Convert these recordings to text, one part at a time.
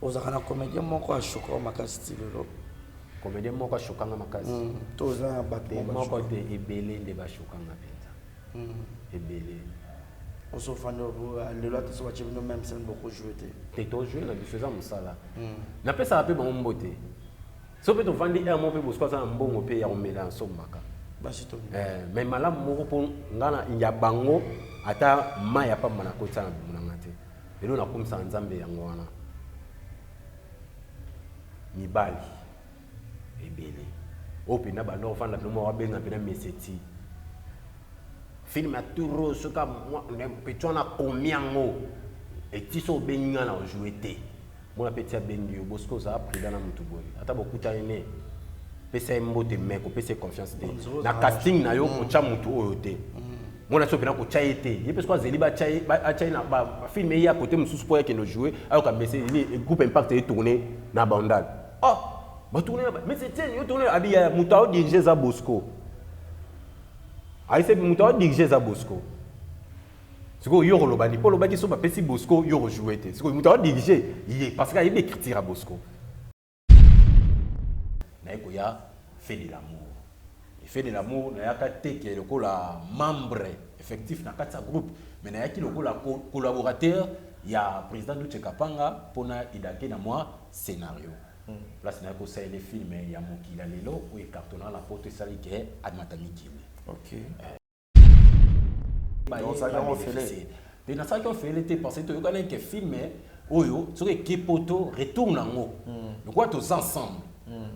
Ozalaka na comédien moko ashoka makasi ti lelo? Comédien moko ashokanga makasi? To oza na bato? Moko te, ebele nde bashokanga mpenza. Ebele. Ozofanda lelo, ata so batie bino même scène, bokojoue te? Te, tojoue na biso, eza mosala. Napesaka mpe bango mbote. So mpe tovandi aire moko mpe bosiko aza na mbongo mpe ya komela, nasombaka. Basi to Mais malamu moko mpo nga na ya bango, ata mai ya pamba nakotisa na bumu na nga te. Lelo nakomisaka Nzambe yango wana. Mibali ebele oyo mpenza banda ovanda mpena moko abenga mpena meseti film ya turo, soki petit wana akomi yango eti so obengi nga na ojoue te. Mona petit abengi yo, bosiko ozala prudent na motu boye. Ata bokutani ne, pesa ye mbote, mais kopesa ye confiance te na casting na yo. Kotya motu oyo te, mona so mpena kotya ye te. Ye mpe soki azeli batya ye, atya ye na bafilm ye ya kote mosusu mpo akende ojoue, ayoka mese nini, groupe Impact etourne na Bandal. Oh, batourne na mais Etienne, yo tourne abi ya moto aodirige eza Bosco. Ayese moto aodirige eza Bosco. Sikoyo yo koloba ni mpo olobaki so bapesi Bosco yo kojoue te. Sikoyo moto aodirige ye parce que ayebi écriture ya Bosco. Naye koya Fait de l'amour. Fait de l'amour, nayaka teke lokola membre effectif na kati ya groupe, mais nayaki lokola collaborateur ya président Duche Kapanga mpona idake na mwa scénario. Place nayaki kosalela film ya mokili ya lelo oyo ecartonnaka na Poto, esali ke amata mikili. Te, nasalaki ofele te, parce que toyokani ke film oyo soki eke Poto, retour nango lokola toza ensemble,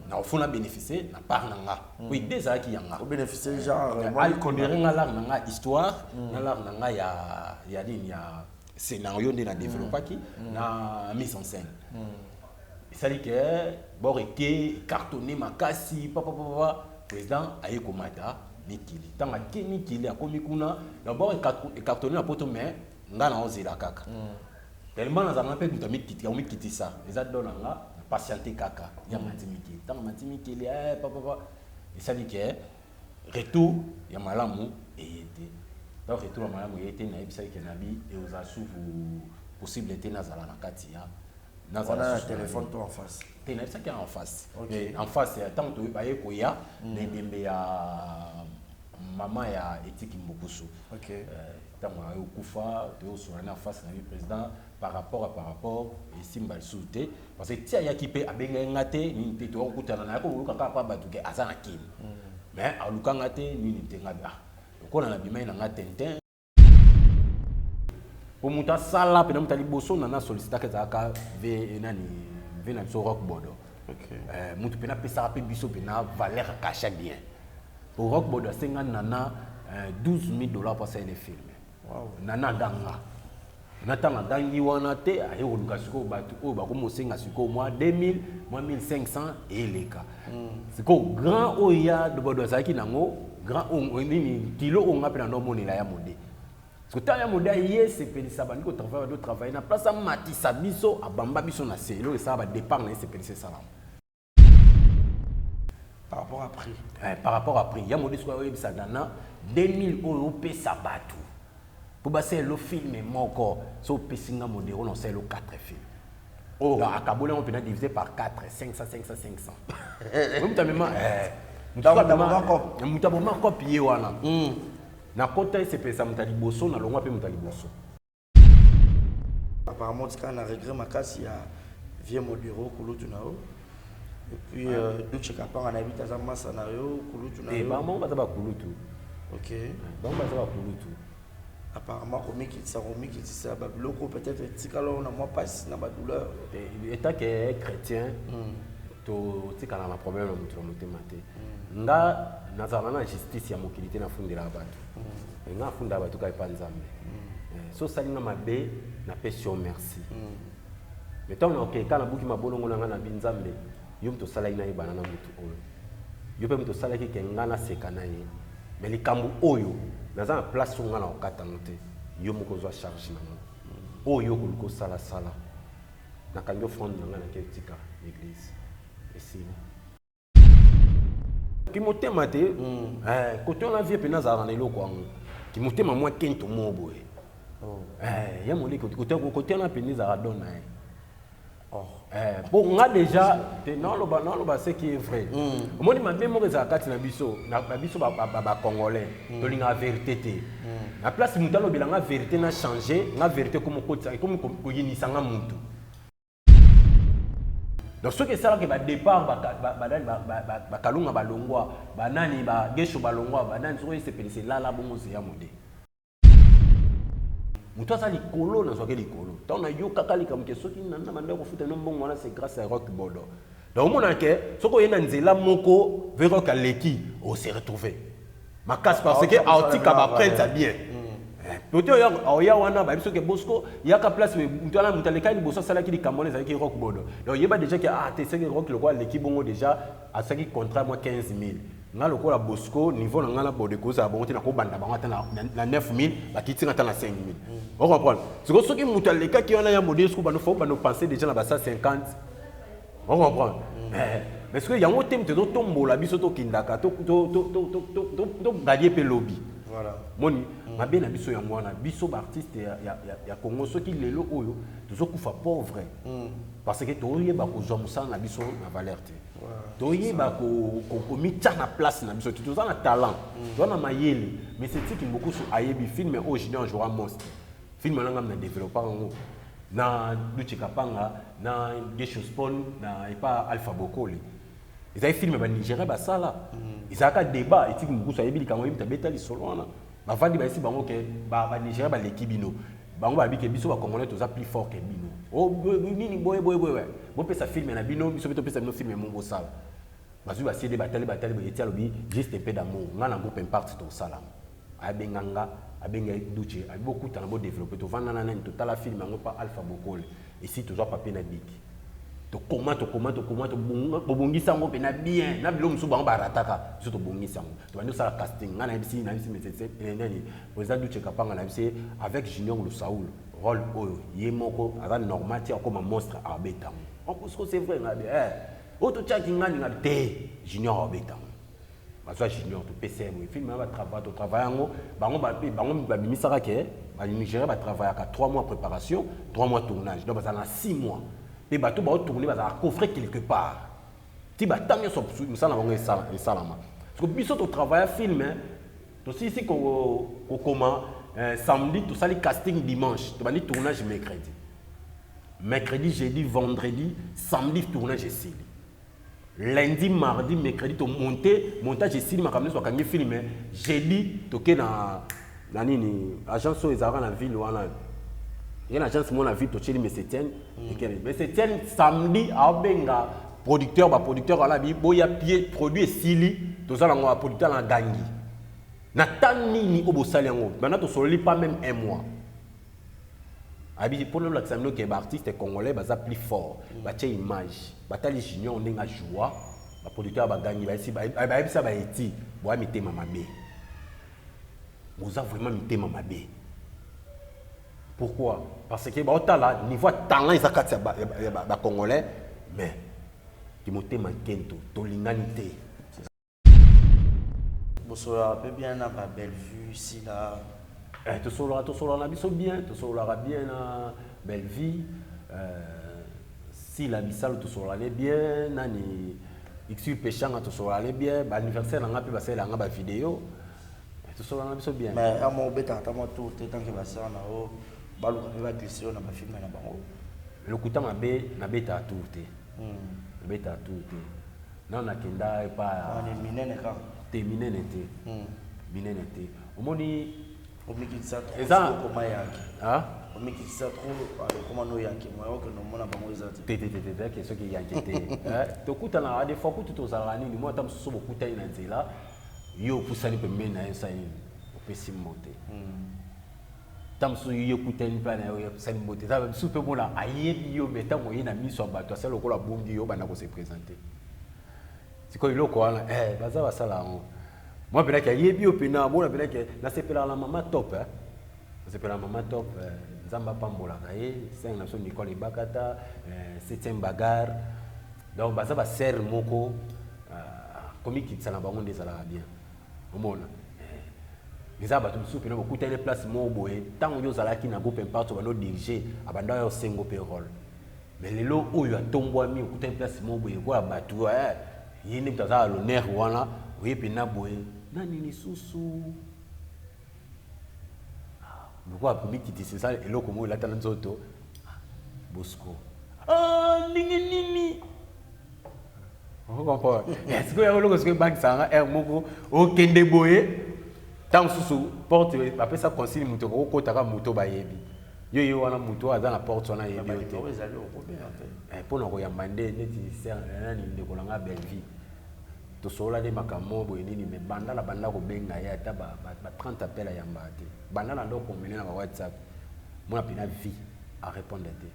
na ofuna bénéficier na part na nga po idée ezalaki yanga. Obénéficier genre? Nga l'art na nga histoire na l'art na nga ya nini, ya scénario nde na développaki na mise en scène. Esali ke bor eke cartonné makasi papapapa. Président aye komata mikili. Ntango ake mikili, akomi kuna, d'abord ecartonné na Poto, mais nga na ozela kaka tellement nazalanga mpe moto amikitisa, eza do na nga na patiente kaka ya mati mikili. Ntango mati mikili, papapa, esali ke retour ya malamu eye te. Donc retour ya malamu eye te, nayebisaki ke nabi ekozala suvu possible te nazala na kati ya nazala na téléphone to en face? Te, nayebisaki en face. En face ya ntango baye koya na ebembe ya mama ya Etiki Mbukusu. Ntango aye okufa, toyosola na face na ye, président, par rapport esimba lisusu te, parce que ti ayaki mpe abengaki nga te nini te. Toya kokutana na ye, koyoka kaka mpa bato ke aza na Kini, mais alukanga te nini te. Nga ah, lokola nabimai na nga tintin po moto asala mpena moto ya liboso na nasolicitaka ezalaka ve nani, ve na biso Rock Bodo. Moto mpena apesaka mpe biso mpena valeur akasha bien po Rock Bodo asenga Nana 12 000 $ mpo asalele film. Nana aganga na ntango agangi wana te, aye koluka sikoyo bato oyo bakomosenga sikoyo mwa 2000, mwa 1500 eleka. Sikoyo grand oyo ya Bodo azalaki nango grand oyo nini, kilo oyo nga mpe na omonela ya mode. Parce que ntango ya mode aye esepelisa, bandi kotravaille, bandi kotravaille na place amatisa biso, abamba biso na se. Eloko esala badépart na esepelisa esalama. Par rapport à prix? Par rapport à prix ya mode. Soki oyebisa Nana 2000 oyo opesa bato mpo basalela film moko, so opesi nga Modero na osalela 4 film. Oh. Donc akaboli yango mpena divisé par 4, 500, 500, 500. Moto amema, moto aboma kope ye wana. Nakota esepelisa moto ya liboso, nalongwa mpe moto ya liboso. Apparemment tika na regret makasi ya vieux Modero, kulutu na yo, et puis Duche Kapanga, nayebi te aza masa na yo, kulutu na yo? Bango baza bakulutu. Bango baza bakulutu. Apparemment komikitisa babiloko peut-être etikala oyo na mwa mpasi na badouleur. Étant que chrétien, totikala na problème na moto na motema te. Nga nazalaka na justice ya mokili te, nafundelaka bato. Nga afundaka bato kaka epa Nzambe. So osali nga mabe, napesi yo merci, mais ntango nakokeka, nabuki mabolongo na nga na bi Nzambe, yo moto osalaki nayebana na motu oyo, yo mpe moto osalaki ke nga naseka na ye, mais likambo oyo naza na place oyo nga na kokata yango te, yo moko ozwa charge nango. Oyo okoluka osalasala, nakangi offrande na ngai, nake otika l'église. Esili kimotema te. Kote wana vie mpena azalaka na eloko yango, kimotema mwa kento mo boye. Ya moleki kote wana mpena ezalaka don na ye. Bon, nga déjà te naoloba ce qui est vrai. Omoni, mabe moko ezala kati na biso, na biso Bacongolais, tolingaka vérité te. Na place moto alobela nga vérité na change nga, vérité ekomi okotisa, ekomi koyinisa nga mutu. Donc soki esalaki badépart, banani, bakalunga balongwa, banani, bagesho balongwa, banani, soki esepelisa elala bongo zeya mode moto aza likolo, nazwaki likolo. Ntango nayokaka likambo ke soki nana banda kofuta no mbongo wana, c'est grâce à Rock Bodo. Donc omona ke soki oye na nzela moko ve Rock aleki, ose retrouve makasi parce que aotika baprinte ya bien. Peut oya wana bayebi soki Bosco yaka place moto wana, moto alekaki liboso asalaki likambo wana ezalaki Rock Bodo. Donc yeba déjà ke ah te, soki Rock lokola aleki bongo, déjà asalaki contrat mwa 15 000, nga lokola Bosco, niveau na nga na Bodo ekozala bongo te, nakobanda bango ata na 9 000, bakiti nga ata na 5 000, ocomprendre? Siko soki moto alekaki wana ya modele, siko bando fo bando penser déjà na ba 150, ocomprendre? Mais soki yango te, moto ezotombola biso, tokendaka togalie mpe lobi. Moni mabe na biso yango wana, biso baartiste ya Congo, soki lelo oyo tozokufa pauvre parce que toyeba kozwa mosala na biso na valeur te, toyeba komitia na place na biso te. Toza na talent, toza na mayele, mais setiki mokusu ayebi film oyo Junior jouera monstre. Film wana ngam na développer yango na Duche Kapanga, na Geshospon, na epa Alpha Bokoli. Ezali film Banigérien basala, ezalaka débat. Etiki mokusu ayebi likambo, ayebi tabeta lisolo wana. Bavandi, bayesi bango ke Banigérien baleki bino, bango bayebi ke biso Bacongolais toza plus fort ke bino. Nini boye boye boye, bopesa film na bino, biso mpe topesa bino film mo bosala. Bazwi basede, batali batali boye, eti alobi juste un peu d'amour. Nga na groupe Impact tosala, abenga nga, abenga Duche, abi bokutana, bodéveloppe. Tovanda na nani, totala film yango pa Alpha Bokole. Esi tozwa papier na biki, tokoma tokoma tokoma, tobongisa yango mpena bien na biloko mosusu bango barataka, biso tobongisa yango. Tobandi kosala casting. Ngai nayebisi nani, président Duche Kapanga, nayebisi avec Junior Lusaul, rôle oyo ye moko aza normal ti akoma monstre, abeta yango. Parce que c'est vrai, ngai oyo totiaki ngani, ngai te, Junior abeta yango. Bazwa Junior, topesa ye boye film wana, batravaille, totravaille yango. Bango babimisaka ke Banigéria batravaillaka 3 mois préparation, 3 mois tournage, donc bazala na 6 mois. Mpe bato baotourne bazala coffre quelque part ti batango nyonso mosala na bango esalama. Parce que biso totravailla film, tosilisi kokoma samedi, tosali casting dimanche, tobandi tournage mercredi, mercredi, jeudi, vendredi, samedi tournage esili, lundi, mardi, mercredi tomonte, montage esili, makambo nyonso, bakangi film. Jeudi toke na nini, agence oyo ezalaka na ville wana, eke na agence moko na ville, totieli mes Etienne. Ekele mes Etienne samedi aobenga producteur, baproducteur wana bi boya pie produit esili, toza nango. Baproducteur na gangi na ta nini oyo bosali yango banda tosololi pas même un mois. Abi mpona olakisa bino ke baartiste congolais baza plus fort. Batie image, batali Junior ndenge ajoua, baproducteur bagangi, bayebisa baeti boya mitema mabe, boza vraiment mitema mabe. Pourquoi? Parce que baotala niveau ya talent eza kati ya Bacongolais, mais kimotema nkento, tolingani te. Bosololaka mpe bien na Babellevue, Sila? Tosololaka na biso bien, tosololaka bien na Bellevue, Sila Bisalo, tosololaka ne bien, nani, Xu Peshanga, tosololaka ne bien. Baanniversaire na nga mpe basalelanga bavideo, tosololaka na biso bien. Mais ama obetaka ata mwa tour te, tant que basala na yo baluka mpe baglisse yo na bafilme na bango? Lokuta mabe, nabetaka tour te. Nabetaka tour te, nano nakenda epa Minene kaka? Te, minene te. Minene te, omoni. Omikitisa trop. Okoma yanke. Omikitisa trop, okoma no yanke, moya okende omona bango eza te. Te, te, te, te, te, soki yanke te, tokutanaka des fois kutu, tozalaka nini, mwa ata mosusu bokutani na nzela, yo opusani pembeni na ye, osali nini, opesi mbote. Ta mosusu yo okutani mpe na yo, osali mbote. Eza mosusu mpe mona ayebi yo, mais ntango oye na miso ya bato, asali lokola abongi yo, banda kose présenter. Sikoyo eloko wana, baza basala yango mwa mpenaki ayebi yo mpena, mona mpenaki. Nasepelaka na mama Top, nasepelaka mama Top, Nzambe apambolaka ye, senge na biso Nicole Ebakata, septième bagarre. Donc baza ba sœur moko komikitisa na bango nde ezalaka bien. Omona eza bato mosusu mpena bokutani place moko boye, ntango yo ozalaki na groupe Impact, obanda odirige, abanda oyo osengo mpe rôle. Mais lelo oyo atombwami, okutani place moko boye, ekoya bato ye nde moto aza à l'honneur wana, oye mpena boye nani lisusu lokola komikitisa eza eloko moko elata na nzoto. Bosco, ndenge nini ocomprendre sikoyo yango? Eloko sikoyo ebangisaka nga, aire moko okende boye, ntango mosusu porte bapesa consigne, moto okokotaka, moto bayebi yo ye wana, moto oyo aza na porte wana ayebi yo te. Ezali okobenga te. Mpona koyamba nde neti sœur nani, ndeko na nga Bellevie, tosolola nde makambo boye nini. Mais banda na banda kobenga ye, ata ba 30 appel ayambaka te. Banda na ndo kombine na ba WhatsApp, mona mpena vie arépondre te.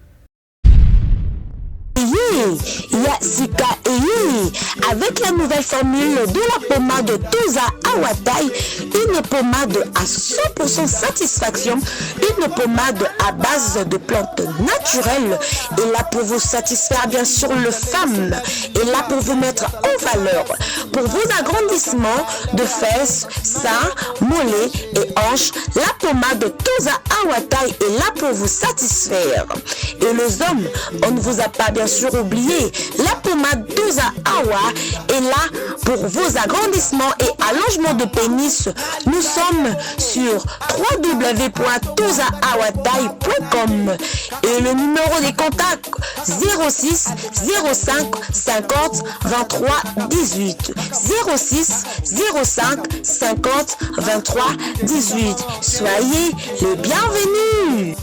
Ya sika eye avec la nouvelle formule de la pommade Toza Awatai, une pommade à 100% satisfaction, une pommade à base de plantes naturelles, et là pour vous satisfaire bien sûr le femme, et là pour vous mettre en valeur, pour vos agrandissements de fesses, seins, mollets et hanches, la pommade Toza Awatai est là pour vous satisfaire. Et les hommes, on ne vous a pas bien sûr oublié. La pommade Toza Awa est là pour vos agrandissements et allongements de pénis. Nous sommes sur www.tozaawatai.com et le numéro des contacts 06 05 50 23 18, 06 05 50 23 18. Soyez les bienvenus.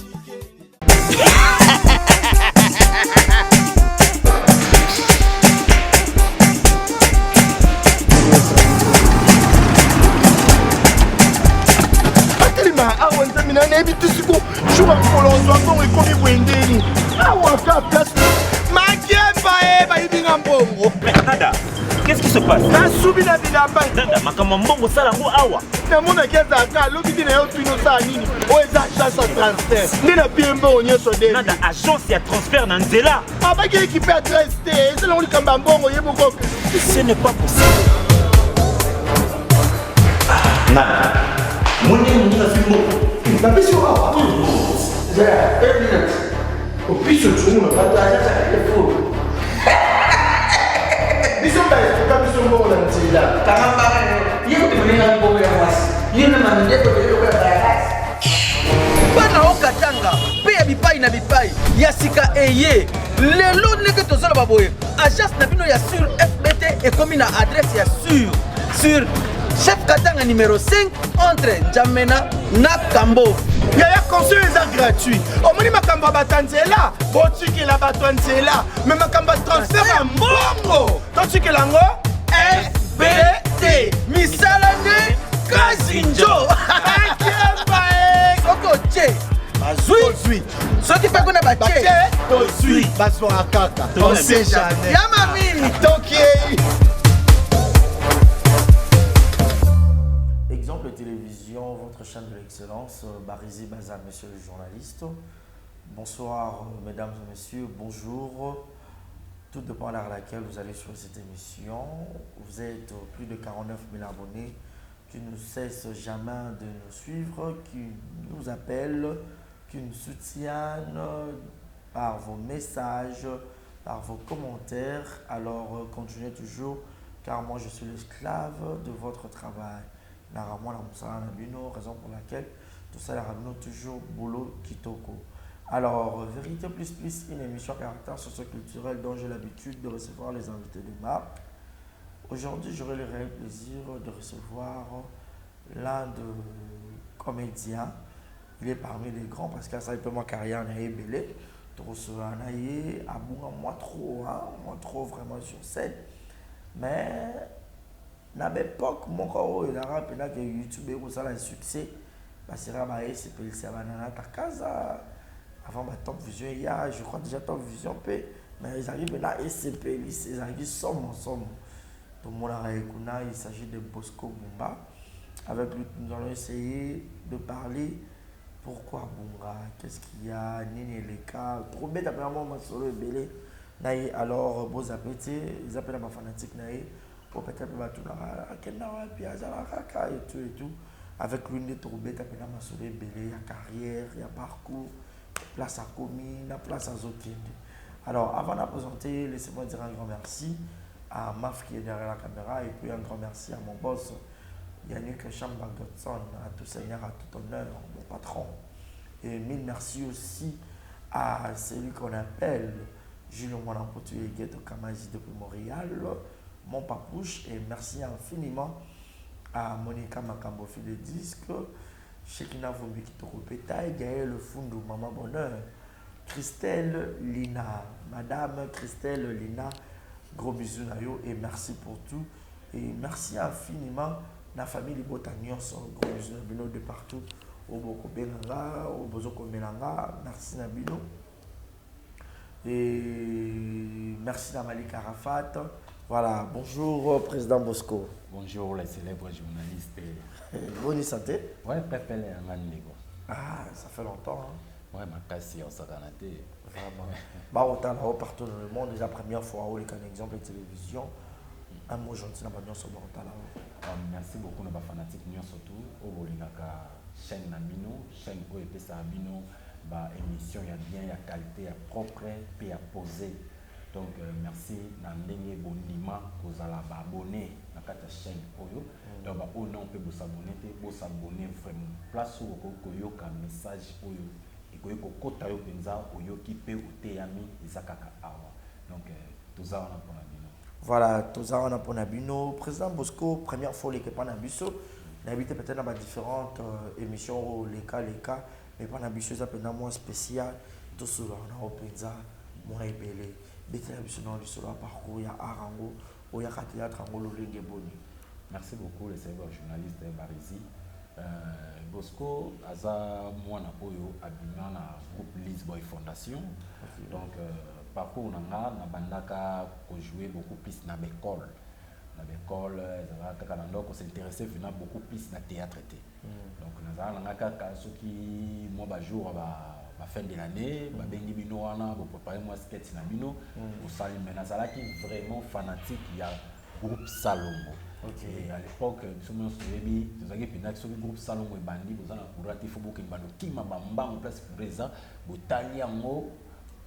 Atelema awa, nzambe na nayebi te siko jour ya mokolo ozwa mbongo ekomi boye ndeni awa ka place makemba e bayibi nga mbongo. Mais Nada, qu'est-ce qui se passe? Nasubi na bilamba. Nada, makambo ya mbongo osala yango awa. Namonaki azalaka alobi te na yo, tuni osala nini? Oyo eza agence ya transfert nde napie mbongo nyonso de. Nada, agence ya transfert na nzela? Abaki équipe adresse te, eza nango likambo ya mbongo ye moko. Ce n'est pas possible. Nada, moni moninga azwi mbongo. Bapesi yo awa opiso tunguna bato biso baetuka biso mbongo na nzela. Kanga mbanga yo, ye kutu moninga mbongo ya mwasi yo na mamindeko eloko ya bayakasi. Bana okatanga mpe ya bipai na bipai, ya sika eye lelo ndenge tozoloba boye, agence na bino ya sur FBT ekomi na adresse ya sur chef Katanga numéro 5 entre Njamena na Kambo. Yaya, conseil eza gratuit. Omoni makambo ya bato ya nzela, botikela bato ya nzela. Me makambo ya transfert ya mbongo, totikela yango FBT. Misala nde kazinjo. Akemba e. Soki otie, bazwi. Tozwi. Soki mpe kuna batie. Batie, tozwi, bazwaka kaka, on sait jamais. Ya mami. Tokei. Exemple Télévision, votre chaîne de l'excellence, Barizi Baza, monsieur le journaliste. Bonsoir, mesdames et messieurs, bonjour. Tout dépend de l'heure à laquelle vous allez sur cette émission. Vous êtes plus de 49 000 abonnés qui ne cessent jamais de nous suivre, qui nous appellent, qui nous soutiennent par vos messages, par vos commentaires. Alors, continuez toujours, car moi je suis l'esclave de votre travail. Naramwa na mosala na bino, raison pour laquelle tout ça la toujours boulot kitoko. Alors, Vérité Plus Plus, une émission à caractère socioculturel dont j'ai l'habitude de recevoir les invités de marque. Aujourd'hui, j'aurai le réel plaisir de recevoir l'un de comédiens. Il est parmi les grands parce que ça, il peut ma carrière na ebele. Tokosolola ye, abunga moi trop, hein, moi trop vraiment sur scène. Mais na baépoque moko oyo ezalaka mpena ke YouTube ekosala succès, basera baesepelisa banana takaza avant ba Top Vision eya, je crois déjà Top Vision mpe, mais ezalaki mpena esepelisa, ezalaki somo somo. Tomonaka ye kuna, il s'agit de Bosco Bumba. Avec lui, nous allons essayer de parler pourquoi Bunga, qu'est-ce qu'il y a, nini eleka, tobeta mpena mwa masolo ebele. Na ye alors bozape te, eza mpe na bafanatique na ye po peut-être mpe batunaka akenda wapi, azala kaka et tout et tout. Avec lui nde tokobeta mpena masolo ebele ya carrière, ya parcours, place akomi na place azokende. Alors avant de présenter, laissez-moi dire un grand merci à Maf qui est derrière la caméra et puis un grand merci à mon boss Yannick Chamba Godson, à tout seigneur, à tout honneur, mon patron. Et mille merci aussi à celui qu'on appelle Julien Mwanampotu et Ghetto Kamazi depuis Montréal, mon papouche. Et merci infiniment à Monica Makambo, fille de disque, Shekina Vumbi Kitoko Petaï, Gaël Fundu, Maman Bonheur, Christelle Lina, Madame Christelle Lina, gros bisous na yo et merci pour tout. Et merci infiniment la famille Libota nyonso, gros bisous na bino de partout. Oboko benganga, obozo komelanga, merci na bino. Et merci à Malik Arafat. Voilà, bonjour Président Bosco. Bonjour les célèbres journalistes. Bonne santé. Ouais, Pepele Ngandego. Ah, ça fait longtemps. Hein? Ouais, makasi osakana te. Vraiment. Bah, autant là partout dans le monde, déjà première fois, où les exemple de télévision. Un mot gentil na ba nyonso ba otala. Merci beaucoup na ba fanatique nyonso tout oyo bolingaka chaîne na bino, chaîne oyo epesaka bino ba émission ya bien, ya qualité, ya propre pe ya posé. Donc merci na ndenge bondima kozala ba abonné na kati ya chaîne oyo. Donc ba oyo non pe bosabonné te, bosabonné vraiment. Place oyo okoki koyoka message oyo ekoki kokota yo mpenza, oyoki pe oteyami, eza kaka awa. Donc toza wana mpona bino. Voilà, toza wana mpona bino. Président Bosco, première fois oleka epa na biso, nayebi te peut-être na ba différentes émissions oyo oleka leka, mais epa na biso eza mpenza mwa spécial, tosololaka na yo mpenza mwa ebele. Betela biso na lisolo ya parcours ya art yango, oyaka théâtre yango lolenge boni. Merci beaucoup les célèbres journalistes Barezi. Bosco aza mwana oyo abima na groupe Lisboy Fondation. Okay. Donc parcours na nga na bandaka ko jouer beaucoup plus na l'école. Na l'école, ezalaka kaka na ndoko s'intéresser vraiment beaucoup plus na théâtre te. Donc nazala na nga kaka soki moi ba jour ba fin de l'année, ba bengi bino wana, bo préparer moi sketch na bino, osali. Mais nazalaki vraiment fanatique ya groupe Salongo. Okay. Et à l'époque, biso nyonso toyebi, tozalaki mpenza soki groupe Salongo ebandi, boza na courant te, faut bokende bando kima bambango place courant eza, botali yango,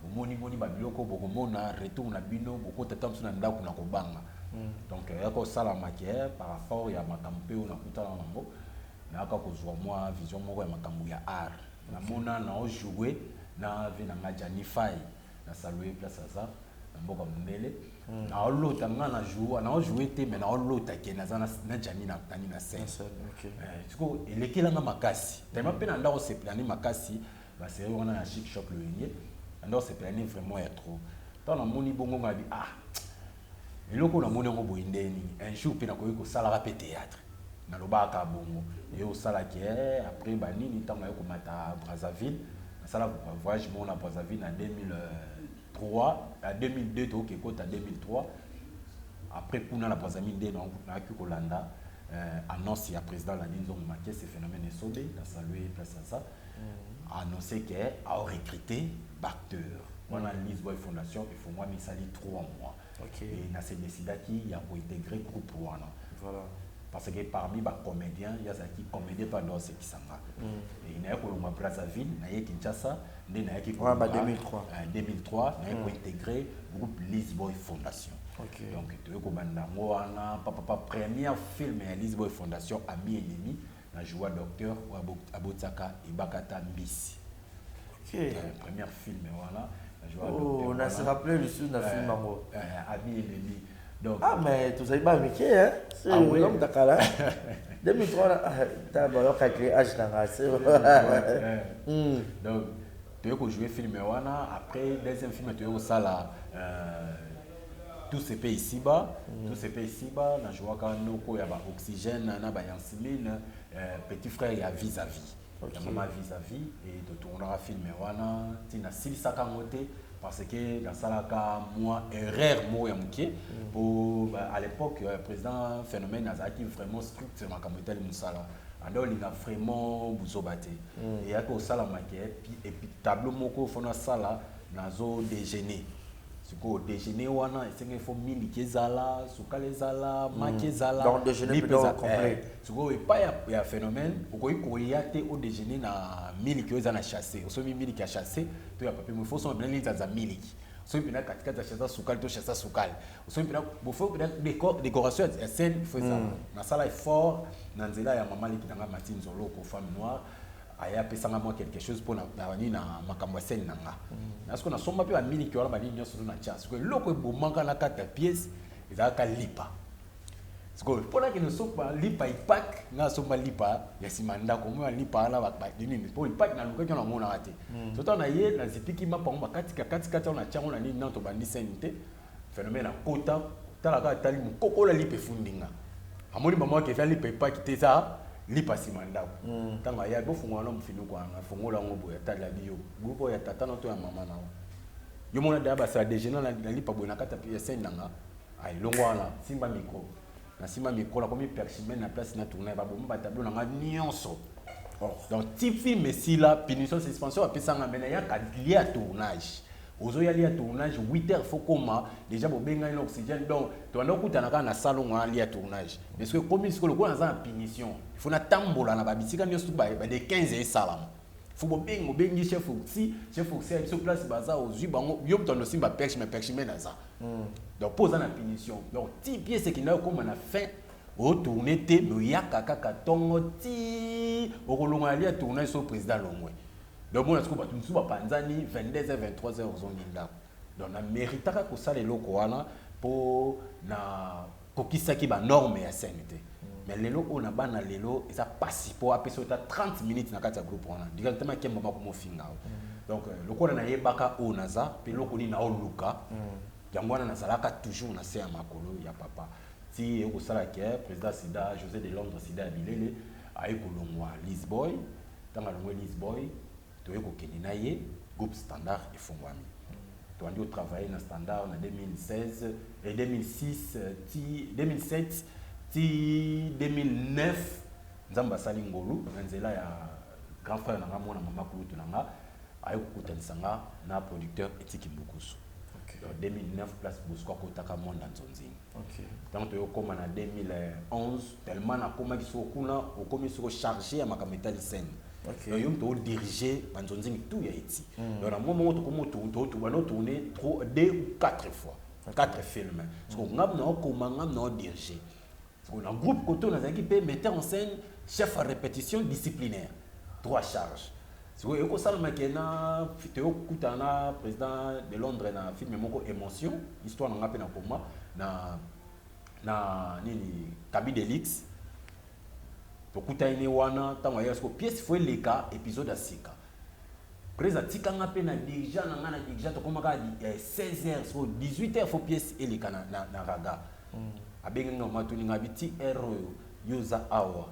bomonimoni babiloko, bokomona retour na bino, bokota ta mosusu na ndako na kobanga. Donc eyaka kosalama ke par rapport ya makambo mpe oyo nakutana nango, nayaka kozwa mwa vision moko ya makambo ya art. Namona naojoue na ve na nga Gianni Fay, na salue place aza na mboka mondele. Naolota nga na joue, naojoue te, mais naolota ke naza na Gianni na nani na scène. Okay. Sikoyo elekelanga makasi tellement mpe na ndako osepelani makasi basérie wana ya Chic Choc Loyenge, na ndako osepelani vraiment ya trop. Ntango namoni bongo nga bi ah, eloko namoni yango boye nde nini, un jour mpe nakoki kosalaka mpe théâtre. Nalobaka bongo ye osalaki après banini, ntango naye komata Brazzaville, nasala voyage moko na Brazzaville na 2003, na 2002, tokoki ekota 2003. Après kuna na Brazzaville nde nayaki kolanda annonce ya président Ladi Nzongo Makese, phénomène esobe na salue place aza, annoncé ke aorecruter baacteur wana. Lisboy Fondation efongwami, esali 3 mois. Okay. Et nase décidaki ya kointégrer groupe wana. Voilà. Parce que parmi bacomédien, ye azalaki comédien mpe ando asekisanga. Et naye kolongwa Brazzaville, naye Kinshasa, nde nayaki Ouais, bah, kolongwa, 2003. 2003 naye kointégrer groupe Lisboy Fondation. Ok. Donc toye kobanda yango wana papapa, première film ya Lisboy Fondation, Ami Ennemi, na joua docteur oyo abotiaka ebakata mbisi. Ok. Première film wana na joua Oh, docteur on a se wana. rappelé le sous na film yango. Ami Ennemi, donc Ah, mais tozali ba mike, hein? C'est Ah oui. l'homme dakala. 2003, ah, t'as ba calculé âge na nga, c'est Ouais. Donc toye kojouer film wana. Après deuxième film toye kosala Tout se paie ici-bas. Tout se paie ici-bas, najouaka noko ya baoxygène na bayansimine, petit frère ya Vis-à-vis, ya mama Vis-à-vis. Et totournaka film wana ntina nasilisaka yango te parce que nasalaka mwa erreur moko ya moke po à l'époque président Phénomène azalaki vraiment strict makambo etali mosala, anda olinga vraiment buzoba te. Eyaki kosalama ke et puis tableau moko fo nasala, nazo déjeuner. Sikoyo déjeuner wana esengeli fo miliki ezala, sukali ezala, maki ezala. Donc, déjeuner lipa plutôt ezala. Complet. Sikoyo epai ya phénomène, okoki koya te odéjeuner na miliki oyo eza na chasse. Osomi miliki ya chasse to ya papier, fo osomba mpena nini, aza miliki. Osomi mpena katikati ya chasse sukali to chasse sukali, osomi mpena bofo mpena décoration ya scène fo ezala. Nasala effort na nzela ya mama leki na nga Mati Nzoloko, femme noire, aya apesanga mwa quelque chose mpo na nini, na makambo ya scène na nga. Na sikoyo nasomba mpe bamiliki wana, banini nyonso to na tia. Sikoyo eloko ebomaka na kati ya pièce ezalaka lipa. Sikoyo mpo nakende osomba lipa ipak, nga asomba lipa ya nsima ndako mo lipa wana nini, mpo ipak nalukaki wana namonaka te. So na ye nazipiki mapa ngo bakatika katikati wana, natiango na nini, nano tobandi scène te. Phénomène akota, tala kaka, tali mokokola lipa efundinga, amoni mama wake eza lipa epaki te, eza lipa nsima ndako. Ntango aya, bofungola na mofinuku wana, afongola yango boye, atali, abi: "Yo groupe oyo ya tata na to ya mama na yo, mona daya basala déjeuner na lipa boye na kati ya scène na nga." Elongo wana, simba micro. Na nsima micro, nakomi perchman na place na tournage, baboma batableau na nga nyonso. Donc ti film esila, punition, suspension apesanga me nayaka lia tournage. Ozoya lia tournage 8 heures, faut koma déjà, bobengani na oxygène. Donc tobanda okutana kaka na salon wana lia tournage. Mais soki ekomi sikoyo, lokola naza na punition, il faut natambola na babisika nyonso bade 15 esalama. Fo bobengi, obengi chef oxy, chef oxy ya biso place baza, ozwi bango, yo moto anosimba perche, mais perche me naza. Donc mpo oza na punition, donc ti pièce ekendaki okóma na fin, otourne te, mais oyaka kaka ntongo ti okolongola lia tournage. So président longwe, donc mona sikoyo bato mosusu bapanzani 22 h 23 h, ozongi ndako. Donc na méritaka kosala eloko wana mpo na kokisaki banorme ya scène te. Mais lelo oyo na bana lelo eza pasi mpo apesa ota 30 minutes na kati ya groupe wana directement, kemba makomofinga. Donc lokola nayebaka oyo naza mpe eloko nini naoluka, yango wana nazalaka toujours na se ya makolo ya papa ti ekosala ke président Sida José de Londres, Sida ya bilele, aye kolongwa Lisboy. Ntango alongwe Lisboy, toye kokende na ye, groupe Standard efungwami. Tobandi kotravaille na Standard na 2016 et 2006 ti 2007 ti 2009. Nzambe asali ngolu na nzela ya grand frère na nga, mwana mama kulutu na nga, aye kokutanisa nga na producteur Etiki Mbukusu. Donc 2009, place Bosco akotaka monde ya nzonzing. Ntango toyokóma na 2011, tellement nakomaki soko kuna, okomi soko chargé ya makambo etali scène. Donc yo moto odirige banzonzingi tout ya eti. Donc na mwa moko tokomi banda otourne deux ou quatre fois, quatre films. Soko ngam na okoma, ngam na odirige. Soko na groupe koto nazalaki mpe metteur en scène, chef à répétition, disciplinaire, trois charges. Sikoyo ekosalamaki na toyokutana na président de Londres na film moko Émotion, histoire na nga mpe na koma na nini, Kabi Delix. Tokutani ne wana. Ntango ayaka sikoyo pièce fo eleka épisode ya sika, président atikanga mpe na dirigeant na nga na dirigeant, tokomaka 16 heures, sikoyo 18 heures fo pièce eleka na raga. Abengi nga, mama, toninga bi ti heure oyo yo oza awa,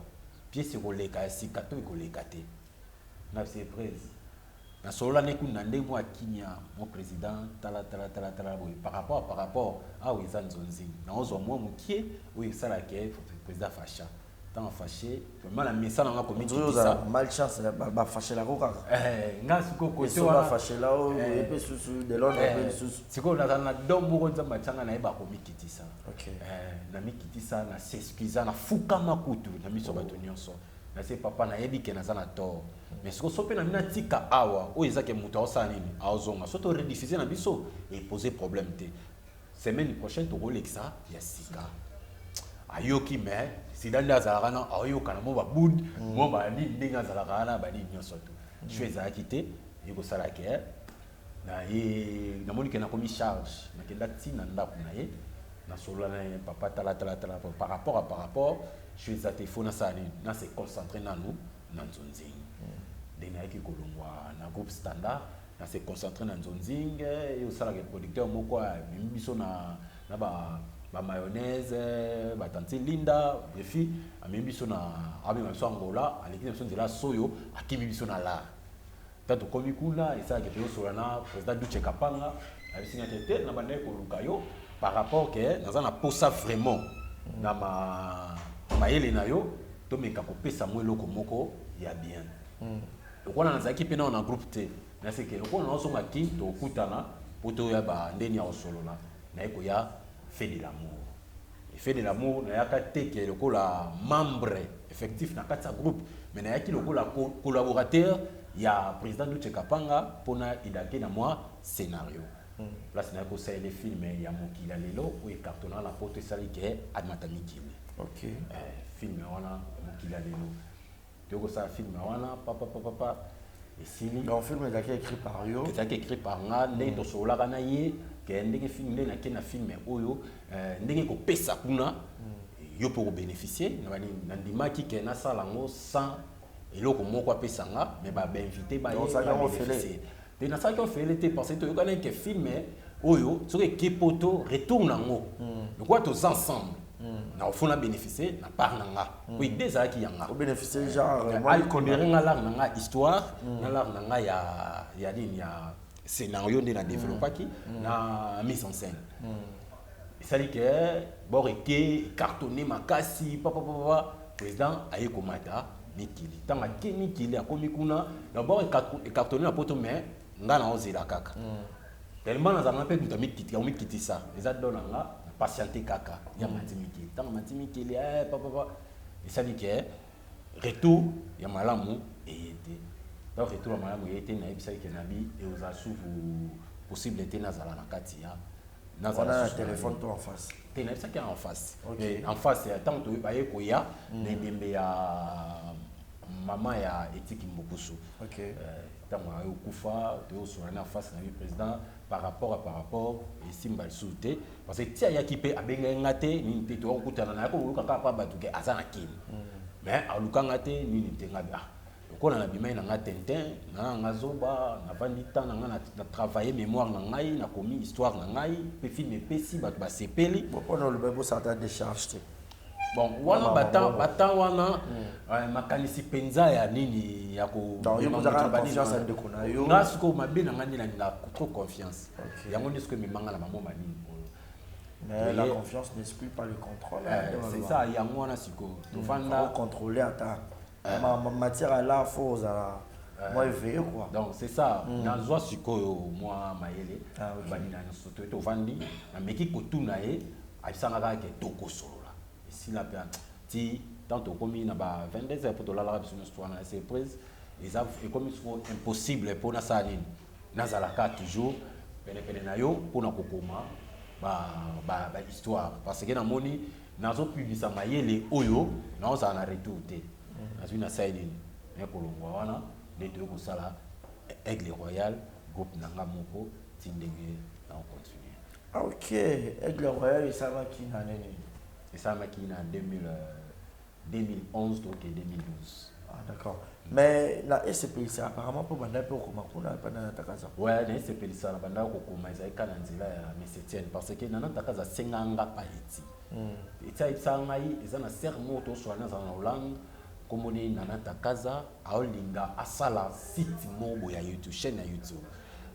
pièce ekoleka ya sika to ekoleka te? Na surprise nasolola ne kuna ndenge moko ya kimia: "Mon président, tala tala tala tala boye, par rapport awa eza nzonzi, naozwa mwa mokie oyo esalaka." Président facha, ntango afashe vraiment na mesa nanga komikitisa. Malchance, bafashelako kaka. Nga sikoyo kote wana bafashela oyo mpe susu de Londres mpe lisusu. Sikoyo nazala na don moko Nzambe atianga, nayeba komikitisa. Namikitisa, na s'excusa, nafukama kutu na miso ya bato nyonso, nase: "Papa, nayebi ke naza na tort, mais sikoyo so mpe na bino atika awa oyo eza ke moto aosala nini, aozonga so torediffuser na biso, epose problème te, semaine prochaine tokolekisa ya sika." Ayoki, mais sida nde azalaka na aoyokana mo babude mo banini, ndenge azalaka wana banini nyonso to sho ezalaki te. Ekosala ke na ye namoni ke nakomi charge, nakenda ntina ndako na ye, nasolola na ye: "Papa, tala tala tala, par rapport sho eza te, ifo nasala nini, nase concentre nanu na nzonzingi." Ndenge nayaki kolongwa na groupe Standard, nase concentre na nzonzing. Ye osalaka producteur moko amemi biso na ba bamayonnaise, batanti Linda Brefi, amemi biso na, amema biso Angola, aleki na biso nzela soyo, akimi biso na lar. Ta tokomi kuna, esalaki toyosola na président Duche Kapanga, abisinga te te na bandaki koluka yo par rapport ke naza na posa vraiment na mayele na yo, tomeka kopesa mo eloko moko ya bien. Lokola nazalaki mpe nao na groupe te, naseke lokola naozonga ki tokutana. Po toyeba ndeni ya kosolola, naye koya Fait de l'amour. Fait de l'amour, nayaka te ke lokola membre effectif na kati ya groupe, mais nayaki lokola collaborateur ya président Duche Kapanga mpona idake na mwa scénario. Place nayaki kosalela film ya Mokili ya lelo oyo ecartonnaka na Poto, esali ke amata mikili. Film wana ya Mokili ya lelo, toyei kosala film wana papapapapa, esili. Donc film ezalaki écrit par yo? Ezalaki écrit par nga. Ndenge tosololaka na ye ke ndenge film, ndenge nake na film oyo, ndenge kopesa kuna yo mpo kobénéficie na banini, nandimaki ke nasala yango sans eloko moko apesa nga, mais bainvité Donc, osalaki yango ofele? Te, nasalaki ofele te, parce que toyokani ke film oyo soki eke Poto, retour nango lokola toza ensemble, na ofuna bénéficie na part na nga, po idée ezalaki ya nga. Obénéficie genre? Alibere nga l'art na nga histoire na l'art na nga ya nini, ya scénario, nde na développaki na mise en scène. Esali ke bor eke cartonné makasi papapapa. Président aye komata mikili. Ntango ake mikili, akomi kuna, d'abord ecartonné na Poto, mais nga na ozela kaka tellement nazalanga mpe moto amikitisa, eza do na nga na patiente kaka ya mati mikili. Ntango mati mikili, papapa, esali ke retour ya malamu eye te. Donc retour ya malamu eye te, nayebisaki ke nabi ekozala suvu possible te nazala na kati ya nazala wana na susu téléphone to en face? Te, nayebisaki en face. En face, ntango baye koya na ebembe ya mama ya Etiki Mbukusu. Ntango aye okufa, toyosola na face na ye, président, par rapport esimba lisusu te, parce que ti ayaki mpe abengaki nga te, nini te, toyakokutana na yako koluka kaka mpa bato ke aza na Kini, mais aluka nga te, nini te. Nga ah, lokola nabimai na nga tintin na nga zoba, navandi temps na nga na travailler mémoire na ngai, nakomi histoire na ngai mpe film epesi bato basepeli. Mpona oloba bosala décharge te? Bon, wana batan wana, makanisi mpenza ya nini ya Donc, yo kozalaka na confiance ya ndeko na yo. Nga sikoyo mabe na ngai nde nalingaka trop confiance. Yango nde sikoyo ememanga na bamoma nini oyo. Mais la confiance n'exclut pas le contrôle. C'est ça, yango wana sikoyo tovanda. Faut contrôler ata matière ala, faut ozala mwa éveillé quoi. Donc c'est ça, nazwa sikoyo mwa mayele. Bandi na nyonso to tovandi, nameki kotuna ye, ayebisanga kaka ke tokosolola, esila mpe ti tant tokomi na ba 22 heures mpo tolalaka biso nyonso wana na surprise. Eza ekomi sikoyo impossible mpo nasala nini, nazalaka toujours penepene na yo mpona kokoma ba histoire, parce que namoni nazopibisa mayele oyo naozala na retour te. Nazwi, nasali nini, naye kolongwa wana nde toyei kosala Aigle Royal, groupe na nga moko, ti ndenge naocontinue. Ah, ok, Aigle Royal esalamaki na nini? Esalamaki na 2000, 2011 toke 2012. Ah d'accord, mais na esepelisa apparemment mpo banda mpe okoma kuna epa Nana Takaza? Ouais, na esepelisa na bandaka kokoma, ezalaki kaka na nzela ya Miss Etienne, parce que Nana Takaza asenga nga pa eti eti ayebisaka ngai eza na sere moko toswala, nazala na Hollande, komoni Nana Takaza aolinga asala site moko boye ya YouTube, chaîne ya YouTube,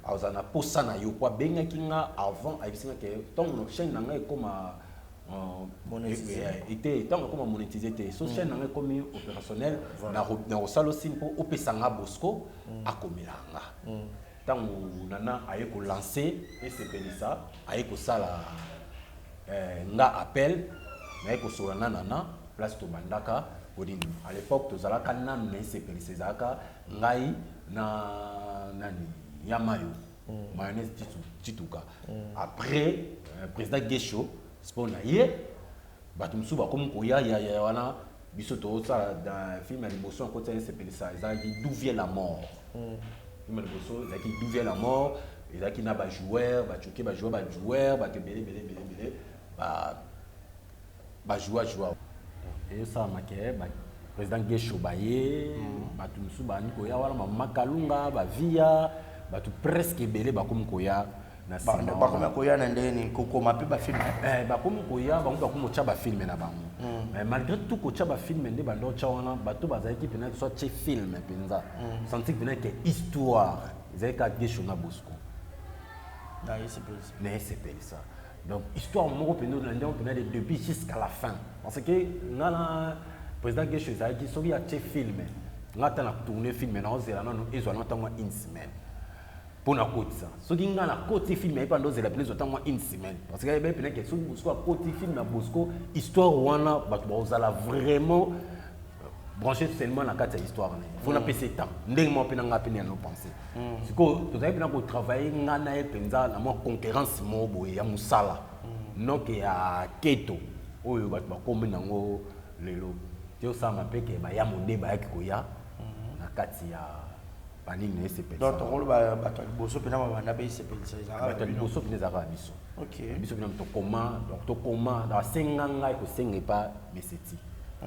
azala na posa na yo, po abengaki nga avant, ayebisi nga ke ntango chaîne na ngai ekoma monétisé. Ete ntango ekoma monétisé te, so chaîne na ngai ekomi opérationnel, na kosala osi mpo opesa nga Bosco akomela nga. Ntango Nana aye kolancer esepelisa, aye kosala nga appel, naye kosola na Nana place tobandaka konini. À l'époque tozalaka nanu na esepelisa, ezalaka ngai na nani ya mayo mayonnaise Tituka. Après président Gesho spo na ye, bato mosusu bakomi koya ya wana, biso tozosala dans film ya liboso akoti ya esepelisa, ezalaki D'où vient la mort. Film ya liboso ezalaki D'où vient la mort, ezalaki na bajoueur bacoke, bajoueur, bajoueur, bato ebele ebele ebele ebele bajoua joua. Ezosalamaka président Gesho baye, bato mosusu bandi koya wana, bamama Kalunga, bavia, bato presque ebele bakomi koya na nsima wana. Bakomi koya na ndenge nini? Kokoma mpe bafilm? Bakomi koya, bango bakomi kotya bafilm na bango. Mais malgré tout kotya bafilm nde bando otya wana, bato bazalaki mpena so atie film mpenza, senti mpena ke histoire ezalaki kaka Gesho na Bosco. Na esepelisa. Na esepelisa. Donc histoire moko mpenza olandi yango mpenza de début jusqu'à la fin, parce que nga na président Gesho ezalaki soki atie film, nga ata na tourne film, naozela nano ezwa na ntango une semaine. Mpo nakotisa, soki ngai nakoti film, ayebi ndozela pene ezwa ntango mwa une semaine, parce que ayebi pene ke soki Bosco akoti film ya Bosco, histoire wana bato bakozala vraiment branché seulement na kati ya histoire na ye. Fo napesa ye temps ndenge moko mpe na ngai mpe nde yango pense. Sikoyo tozali mpena kotravaille ngai na ye mpenza na mwa concurrence moko boye ya mosala, noke ya keto oyo bato bakomi nango lelo te. Osalama mpe ke baya mode bayaki koya na kati ya banini na esepelisa. Donc tokoloba bato ya liboso mpena babanda mpe esepelisa ezalaka bato ya liboso mpena ezalaka ya biso. Biso mpena tokoma, donc tokoma, asenga ngai kosenga epa meseti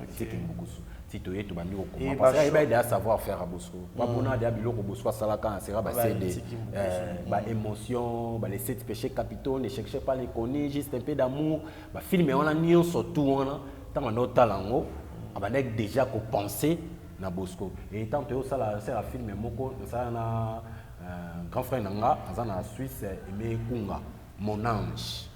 etike mbukusu ti toye tobandi kokoma, parce que ayeba deya savoir faire ya Bosco, bamona deya biloko Bosco asalaka na sera ba CD, baémotion, ba Les sept péchés capitaux, Ne cherchez pas l'inconnu, Juste un peu d'amour, bafilme wana nyonso tu wana. Ntango anda otala yango, abandaki déjà kopenser na Bosco. Et tant toye osala sera film moko, nasala na grand frère na nga aza na Suisse, Aime Kunga, Mon Ange,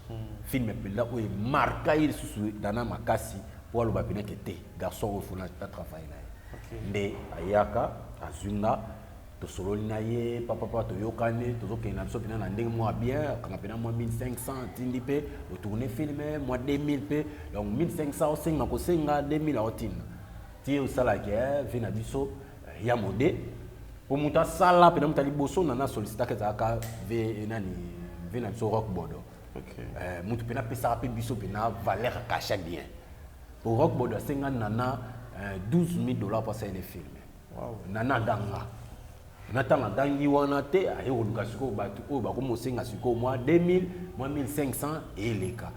film mpenza oyo emarka ye lisusu dana makasi mpo aloba pene ke te, garçon oyo fona atravaille na ye. Nde ayaka azwi nga, tosololi na ye papapa, toyokani, tozokende na biso mpena na ndenge mwa bien. Akanga mpena mwa 1500, atindi mpe otourne film mwa 2000 mpe. Donc 1500 osenga kosenga 2000, aotinda ti osalaki vie na biso ya mode po moto asala mpena. Moto ya liboso na nasolicitaka ezalaka ve nani, ve na biso Rock Bodo. Moto mpena apesaka mpe biso mpena valeur akasha bien po Rock Bodo asenga Nana 12 000 $ mpo asalele film. Nana aganga na ntango agangi wana te, aye koluka sikoyo bato oyo bakomi kosenga sikoyo mwa 2000, mwa 1500 eleka.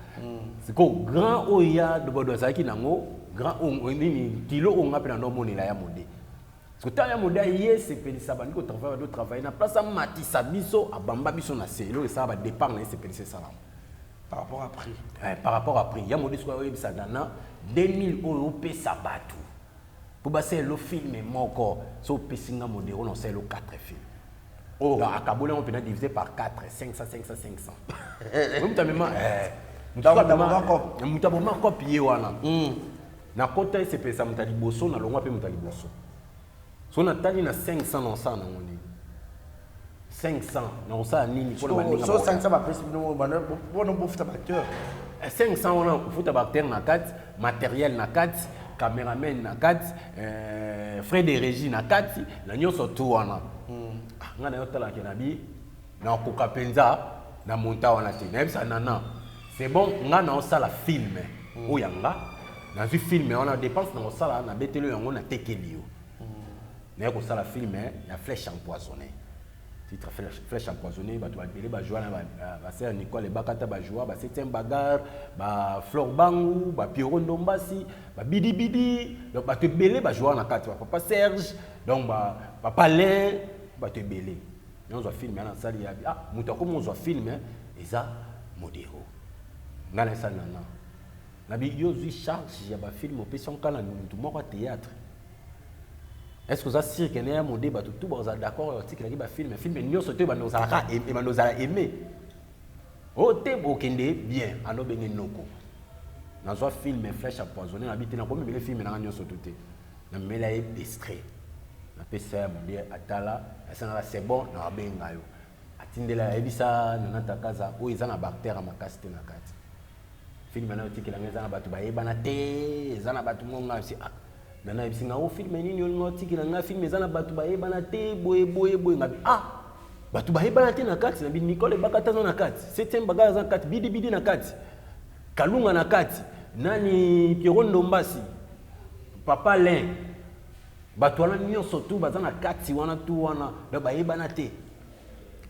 Sikoyo grand oyo ya Bodo azalaki nango grand oyo nini, kilo oyo nga mpe na ndo omonela ya mode. Siko ntango ya mode aye sepelisa, bandi kotravaille, bandi kotravaille na place, amatisa biso, abamba biso na se. Eloko esala badépart na ye sepelisa esalama par rapport à prix. Par rapport à prix ya mode. Sikoyo oyebisa Nana 2000 oyo opesa bato mpo basalela film moko, so opesi nga Modero na osalela 4 film. Oh. Donc akaboli yango mpena divisé par 4, 500, 500, 500. Moto amema moto aboma cope ye wana nakota esepelisa moto ya liboso, nalongwa mpe moto ya liboso. So natali na 500, na osala nango nini? 500 na kosala nini? Mpona baninga so 500 bapesi bino mpona bofuta baacteur? 500 wana kofuta baacteur na kati, matériel na kati, cameraman na kati, frais de régie na kati, na nyonso tu wana. Ngai na yo talaka na bi nakoka mpenza na monta wana te. Nayebisa Nana: c'est bon, ngai naosala film oyo ya nga, nazwi film wana, dépense na kosala, nabeteli yango, natekeli yo. Naye kosala film ya Flèche empoisonnée, titre Flèche empoisonnée. Bato ebele bajoua na basere Nicole Ebakata, bajoua ba Septième Bagarre, baflore Bangu, bapiero Ndombasi, babidibidi. Donc bato ebele bajoua na kati, bapapa Serge, donc bapapa Lin, bato ebele. Nyonso film yana nasali yabi. Ah, moto akomi ozwa film eza Modero. Ngai nasali nana nabi yo ozwi charge ya bafilm, opesi yango kaka na motu moko ya théâtre. Est ce que oza sûr ke na ya mode bato tu bazala d'accord batikelaki bafilm? Film nyonso te ebanda ozalaka, ebanda ozala aimé oyo te. Bokende bien, anobenge noko nazwa film Flèche empoisonné, nabi te, nakomemele film nanga nyonso tu te, namemela ye extrait, napesa ya mode atala, asangaka c'est bon, na babenga yo, atindela, ayebisa Nana Takaza oyo eza na baacteur ya makasi te na kati. Film na otikelanga eza na bato bayebana te, eza na bato monga si. Ah, Nana ayebisi nga: o film nini olinga otikela nga? Film eza na bato bayebana te, boye boye boye. Ngabi: ah, bato bayebana te na kati? Nabi Nicole Ebakata aza na kati, Septième Bagarre aza na kati, Bidibidi na kati, Kalunga na kati, nani, Piero Ndombasi, papa Lin, bato wana nyonso tu baza na kati wana tu wana, donc bayebana te.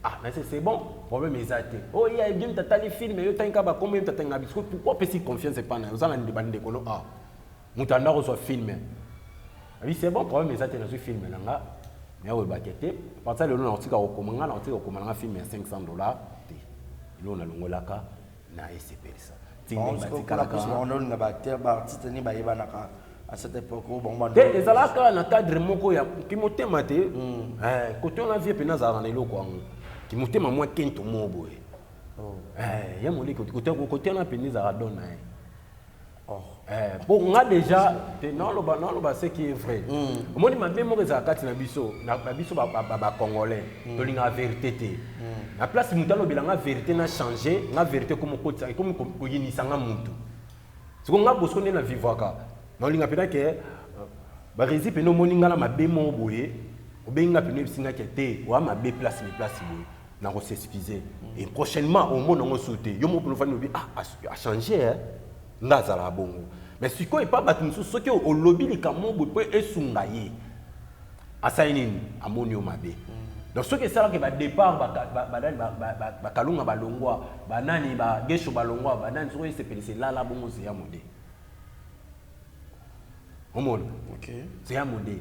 Ah, na c'est bon, problème eza te. Oh, ye ayebi moto atali film yo tangi kaka bakombo, ye moto atangi biso. Pourquoi opesi confiance epa na yo? Oza na bandeko no. Ah, moto anda kozwa film abi, c'est bon, problème eza te. Nazwi film na nga, naye koyebake te. Partir lelo nakotika kokoma, nga nakotika kokoma nanga film ya 500 $ te. Eloko nalongolaka na esepelisa. Batikalaka baacteur, baartiste nini bayebanaka à cette époque oyo bango? Te, ezalaka na cadre moko ya kimotema te. Kote wana vie mpena azalaka na eloko yango, kimotema mwa kento mo boye. Ya moleki kote wana mpena ezalaka don na ye. Oh. Eh, po nga déjà te naloba naloba ce qui est vrai. Omoni mabe moko ezala kati na biso na biso ba congolais tolingaka vérité te. Na place moto alobela nga vérité na changer nga vérité komo kotisa ekomi koyinisa nga mutu. Siko nga Bosco nde na vivwaka. Naolinga mpenza ke Barezi pene omoni nga na mabe moko boye, obengi nga pene oyebisi nga ke te oya mabe place ni place boye. Nako s'excuser. Et prochainement omona yango su te. Yo moko pene ofandi obi ah a changer hein. Nga azalaka bongo. Mais sikoyo epa bato mosusu soki olobi likambo boye mpo esunga ye, asali nini? Amoni yo mabe. Donc soki esalaka ba départ banani bakalunga balongwa, banani bagesho balongwa, banani soki esepelisa elala bongo zeya mode. Omona? Okay. Zeya mode.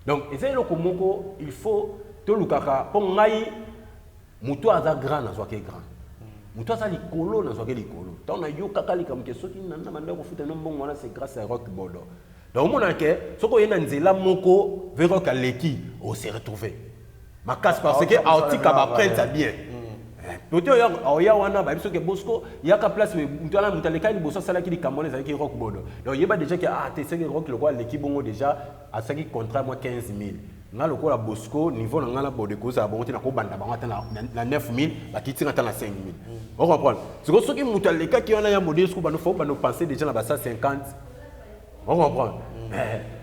Donc eza eloko moko il faut tolukaka mpo ngai moto aza grand nazwaki grand. Moto aza likolo nazwaki likolo. Ntango nayokaka likambo ke soki nana banda kofuta no mbongo wana c'est grâce à Rock Bodo. Donc omona ke soki oye na nzela moko ve Rock aleki o se retrouver makasi parce que aotika ba prête ya bien. Peut-être oya oya wana ba biso ke Bosco yaka place moto wana moto alekaki liboso asalaki likambo wana ezalaki Rock Bodo. Donc yeba déjà ke ah te seke Rock lokola aleki bongo déjà asalaki contrat mwa 15 000. Nga lokola Bosco niveau na nga na Bodo ekozala bongo te nakobanda bango ata na 9 000 bakiti nga ata na 5 000. O comprendre? Sikoyo soki moto alekaki wana ya modèle sikoyo bando faut bando penser déjà na ba 150. O comprendre?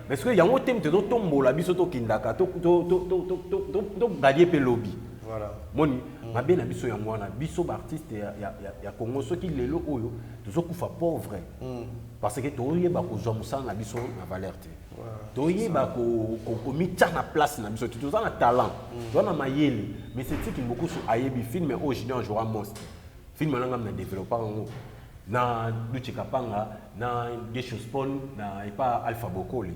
Mais sikoyo yango te moto ezotombola biso tokendaka togalie mpe lobi. Voilà. Moni mabe na biso yango wana biso ba artiste ya Congo soki lelo oyo tozokufa pauvre parce que toyeba kozwa mosala na biso na valeur te. Toyeba komitia na place na biso te. Toza na talent, toza na mayele, mais c'est Tiki Mbukusu ayebi film oyo Junior jouera monstre. Film wana ngam na développer yango na Duche Kapanga na Gesho Spawn na epa Alpha Bokoli.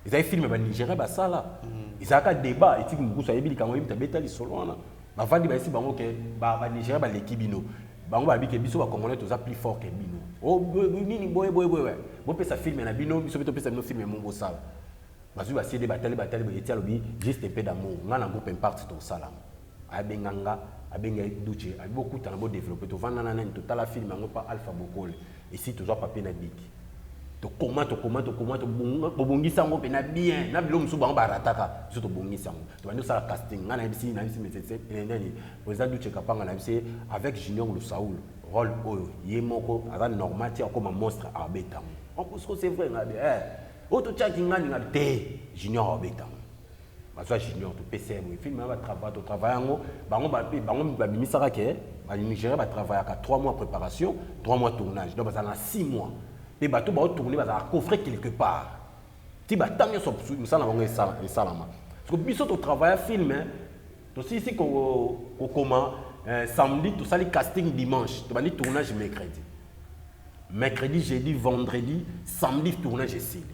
Ezali film ba Nigérien basala. Ezalaka débat etiki Mbukusu ayebi likambo ayebi tabeta lisolo wana. Bavandi bayesi bango ke ba Nigérien baleki bino. Bango bayebi ke biso ba Congolais toza plus fort ke bino. Oh nini boye boye boye. Bopesa film na bino, biso pe topesa bino film mo bosala. Bazwi ba CD batali batali boye eti alobi juste un peu d'amour. Nga na groupe Impact tosala. Abenga nga, abenga Duche, abi bokutana bo développer tovanda na nani totala film yango pa Alpha Bokole. Ici tozwa papier na bic. Tokoma tokoma tokoma tobongisa yango mpe na bien na biloko mosusu bango barataka biso tobongisa yango tobandi kosala casting. Ngai nayebisi nayebisi monsieur nani président Duche Kapanga nayebisi avec Junior Lusaul rôle oyo ye moko aza normal ti akoma monstre abeta yango. En plus c'est vrai ngai oyo totiaki ngani ngai te Junior abeta yango. Bazwa Junior topesa ye boye film ya batravaille totravaille yango bango bango babimisaka ke banigérien batravaillaka 3 mois préparation 3 mois tournage donc bazala na 6 mois mpe bato baotourne bazala coffre quelque part ti batango nyonso mosala na bango esalama. Parce que biso totravailla film tosilisi kokoma samedi tosali casting dimanche tobandi tournage mercredi mercredi jeudi vendredi samedi tournage esili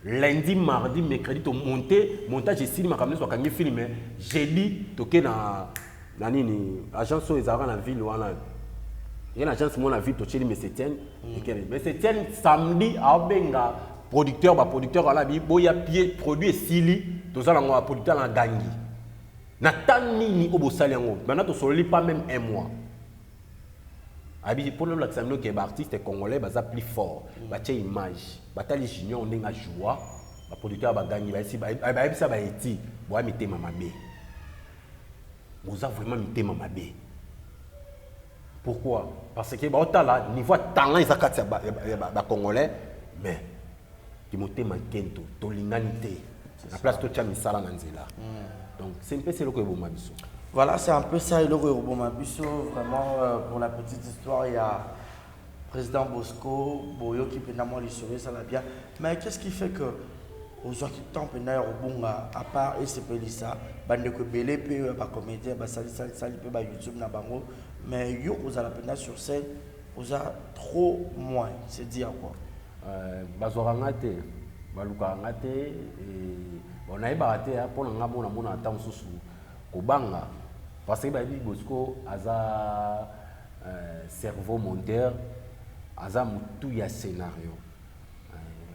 lundi mardi mercredi to monter montage esili makambo nyonso bakangi film jeudi toke na nini agence oyo ezalaka na ville wana toke na agence moko na ville totieli Monsieur Etienne ekele Monsieur Etienne samedi aobenga producteur baproducteur wana bi boya pied produit esili toza nango baproducteur na gangi na temps nini oyo bosali yango maintenant tosololi pas même un mois abi mpona olakisa bino ke baartiste congolais baza plus fort batie image batali Junior ndenge ajoua baproducteur bagangi bayebisa baeti boya mitema mabe boza vraiment mitema mabe. Pourquoi? Parce que baotala niveau ya talent eza kati ya bacongolais mais kimotema nkento tolingani te na place totia misala na nzela. Donc c'est un peu eloko eboma biso. Voilà, c'est un peu ça eloko eboma biso vraiment. Pour la petite histoire, il y a président Bosco Boyo qui peut moi lisolo ça va bien. Mais qu'est-ce qui fait que ozwaki temps mpenza ya kobunga à part esepelisa bandeko ebele mpe bacomédien basalisalisali mpe bayoutube na bango, mais yo kozala mpenza sur scène oza trop moins, c'est dire quoi? Bazwaka nga te, balukaka nga te. Bon, nayebaka te mpona nga mona mona ata mosusu kobanga parce que bayebi Bosco aza cerveau monteur, aza motu ya scénario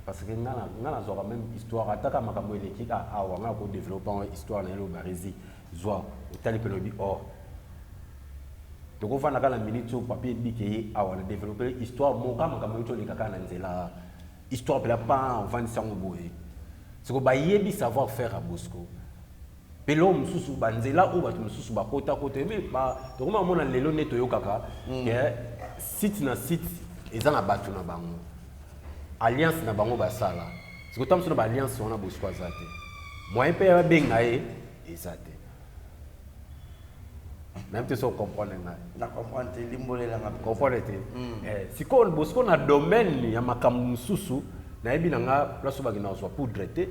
parce que nga nazwaka même histoire ataka makambo eleki awa nga kodéveloppe histoire na ye. Lo Barezi zwa otali mpe lobi or. Tokovanda kaka na minute oyo papier ebike ye awa na développer histoire moko kaka makambo euti oleka kaka na nzela histoire mpela pa ovandisi yango boye. Siko bayebi savoir faire ya Bosco. Mpe loo mosusu banzela oyo bato mosusu bakota kota ebe tokoma komona lelo nde toyokaka ke site na site eza na bato na bango, alliance na bango basala. Siko ta mosusu na baalliance wana Bosco aza te, moyen mpe babenga ye eza te. Nayebi te so comprendre ngai. Na comprendre te, limbolelanga mpenza. Comprendre te. Sikoyo Bosco na domaine ya makambo mosusu, nayebi na nga place oyo bakenda kozwa poudre te,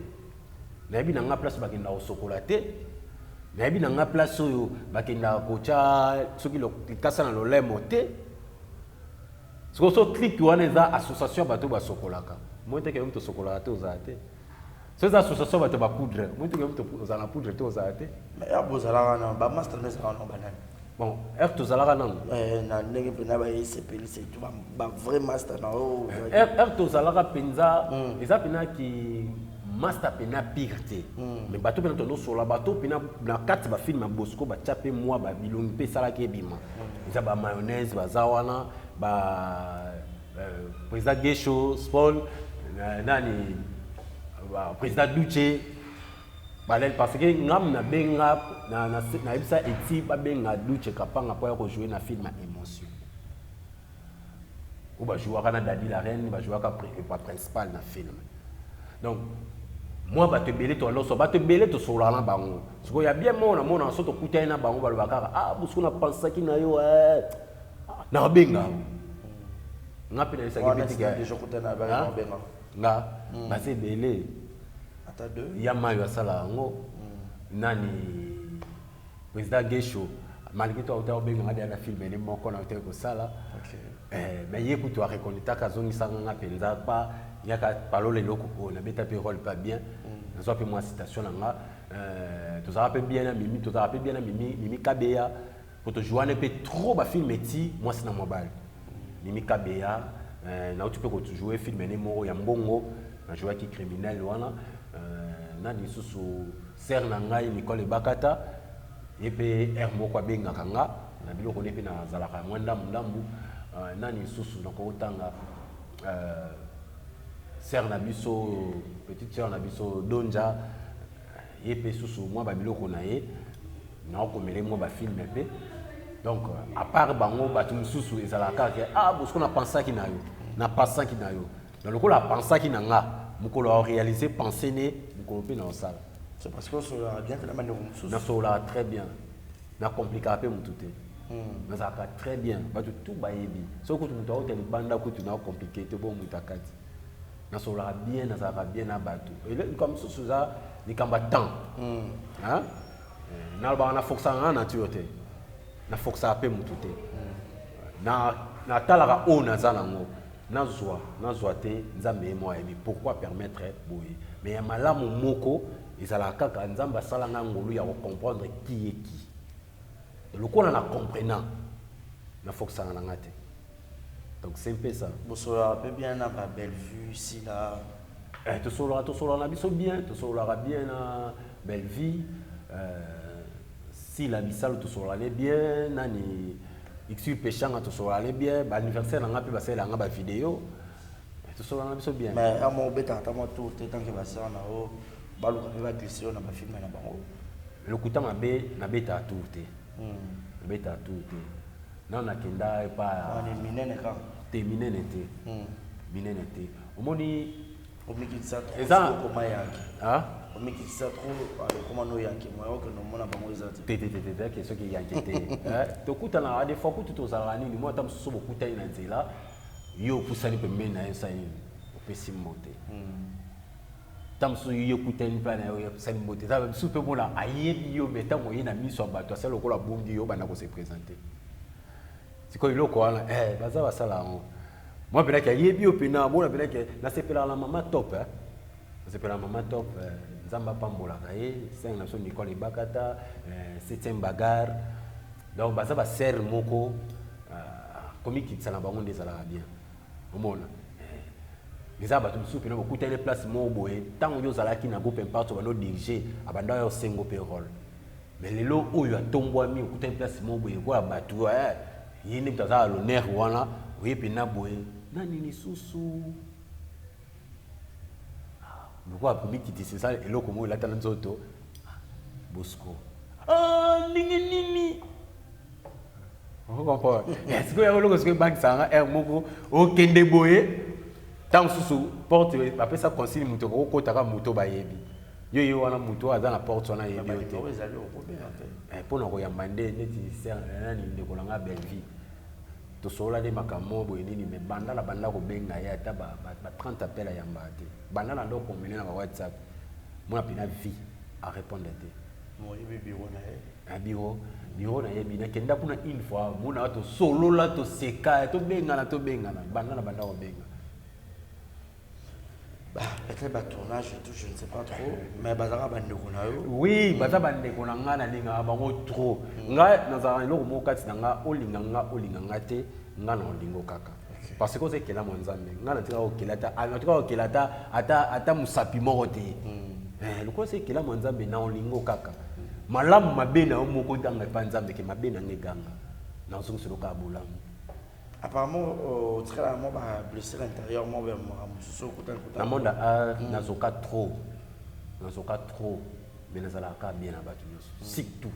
nayebi na nga place bakenda kosokola te, nayebi na nga place oyo bakendaka kotya soki likasa na lolemo te. Sikoyo so clique wana eza association ya bato oyo basokolaka, moi teke yo moto osokolaka te, ozala te. So eza association ya bato ba poudre, moi teke yo moto ozala na poudre te, ozala te. Mais heure bozalaka na bamaster no ezalaka na banani? Bon, heure tozalaka nano Na ndenge mpena bayesepelisa etu bavrai master na oyo. Heure tozalaka mpenza, eza mpena ki master mpena pire te, mais bato mpena tozosola, bato mpena na kati bafilme ya Bosco batya mpe mwa babilongi mpe esalaki ebima. Eza ba mayonnaise baza wana, ba président Gesho Spol, nani, ba président Duce balel, parce que ngam nabenga nayebisa eti babenga Duce Kapanga mpo ya kojouer na film ya émotion oyo bajouaka na Dadi la Reine, bajouaka principal na film. Donc mwa bato ebele toloso, bato ebele tosololaka na bango. Sikoyo ya bien moko namona so tokutani na bango, baloba kaka: "Ah Bosco, napensaki na yo." Na babenga nga mpe nayebisaki Wana mpe tika. Déjà okutana na babenga? Nga baza ebele. Ata deux. Ya mayo asala yango, nani, président Gesho, malgré to auta obenganga deya na film ene moko na otaki kosala. Mais ye kutu areconnaîtaka, azongisanga nga mpenza pa yaka palola eloko oyo nabeta mpe rôle pas bien, nazwa mpe mwa citation na nga. Tozalaka mpe bien na Mimi, tozalaka mpe bien na Mimi, Mimi Kabeya, po tojouane mpe trop bafilm eti mwasi na mobali. Mimi Kabeya, nauti mpe kojoue film ene moko ya mbongo, najouaki criminel wana. Nani lisusu? Sere na ngai Nicole Ebakata, ye mpe aire moko abengaka nga na biloko nde mpe nazalaka mwa ndambu ndambu. Nani lisusu nakotanga? Sere na biso, petite sœur na biso Donja, ye mpe susu mwa babiloko na ye naokomele mwa bafilm mpe. Donc à part bango, bato mosusu ezalaka kaka: "Ah Bosco, napensaki na yo, napensaki na yo." Na lokola apensaki na nga, mokolo aoréalise pense ne mokolo mpe na osala. C'est parce que osololaka bien mpe na bandeko mosusu? Nasololaka très bien, nakomplikaka mpe motu te, nazalaka très bien. Bato tu bayebi, soki kutu moto auta libanda kutu nakomplike te, bo moto akati nasololaka bien, nazalaka bien na bato. Likambo mosusu eza likambo ya temps. Hein? Nalobaka nafokisaka nga nature te, nafokisaka mpe motu te. Natalaka oyo naza nango, nazwa nazwa te, Nzambe ye mo ayebi pourquoi permettre boye. Mais ya malamu moko ezalaka kaka Nzambe asalanga ngolu ya kocomprendre qui est qui. Lokola na comprenant, nafokisaka na nga te. Donc c'est un peu ça. Bosololaka mpe bien na babellevue, Sila? Tosololaka, tosololaka na biso bien, tosololaka bien na Bellevue, Sila Bisalo, tosololaka ne bien. Nani, Xu Peshanga, tosololaka ne bien. Baanniversaire na nga mpe basalela nga bavideo. Tosololaka na biso bien. Mais amo obetaka ata mwa tour te, tant que basere na yo baluka mpe baglisse yo na bafilm na bango? Lokuta mabe, nabetaka tour te, nabetaka tour te. Nano nakenda epa. Wana minene kaka? Te, minene te, minene te. Omoni. Omikitisa trop. Okoma yanke. Ah? Omikitisa trop, okoma no yanke, moya okende omona bango eza te. Te, te, te, te, te, soki yanke te. Tokutanaka des fois kutu, tozalaka nini, mwa ata mosusu bokutani na nzela, yo opusani pembeni na ye, osali nini, opesi mbote. Ta mosusu yo okutani mpe na yo, osali mbote. Eza mosusu mpe mona ayebi yo, mais ntango oye na miso ya bato, asali lokola abongi yo, banda kose présenter. Sikoyo eloko wana, baza basala yango mwa mpenaki ayebi yo mpena mona mpenaki. Nasepelaka na mama Top, eh. Nasepelaka na mama Top, Nzambe apambolaka ye, senge na biso Nicole Ebakata, septième bagarre. Donc baza basere moko, komikitisa na bango nde ezalaka bien. Omona, eza bato mosusu mpena bokutani place moko boye, ntango yo ozalaki na groupe Impact, bando dirige, abanda oyo osengo mpe rôle. Mais lelo oyo atombwami, okutani place moko boye, ekoya bato. Ye nde moto aza à l'honneur wana, oye mpena boye nani lisusu lokola komikitisa eza eloko moko elata na nzoto. Bosco, ah, ndenge nini ocomprendre sikoyo yango? Eloko sikoyo ebangisaka nga, heure moko okende boye, ntango mosusu porte bapesa consigne, moto okokotaka, moto bayebi yo ye wana, moto oyo aza na porte wana ayebi yo te. Mpona koyamba nde neti sœur nani, ndeko na nga Bellevie, tosolola nde makambo boye nini, mais banda na banda kobenga ye, ata ba 30 appel ayambaka te. Banda na ndo kombine na ba WhatsApp, mona mpena vie arépondre te. Oyebi bureau na ye? Na bureau nayebi, nakenda kuna une fois, mona tosolola, toseka, tobengana, tobengana, banda na banda kobenga. Bah, peut-être ba tournage et tout, je ne sais pas trop, mais bazaka bandeko na yo. Oui, baza bandeko na ngai, nalingaka bango trop. Ngai nazalaka eloko moko kati na nga: olinga nga, olinga nga te, nga na olingo kaka, parce que oza ekela mwa Nzambe. Ngai natikaka kokela ata, natikaka kokela ata mosapi moko te. Lokola oza ekela mwa Nzambe, na olingo kaka. Malamu mabe na yo moko ntanga epa Nzambe, ke mabe na nga eganga, nazongisela kaka bolamu. Apparemment otikala mwa ba blessure intérieure mwa makambo mosusu okutani. Na monde art nazoka trop, nazoka trop, mais nazalaka kaka bien na bato nyonso, surtout.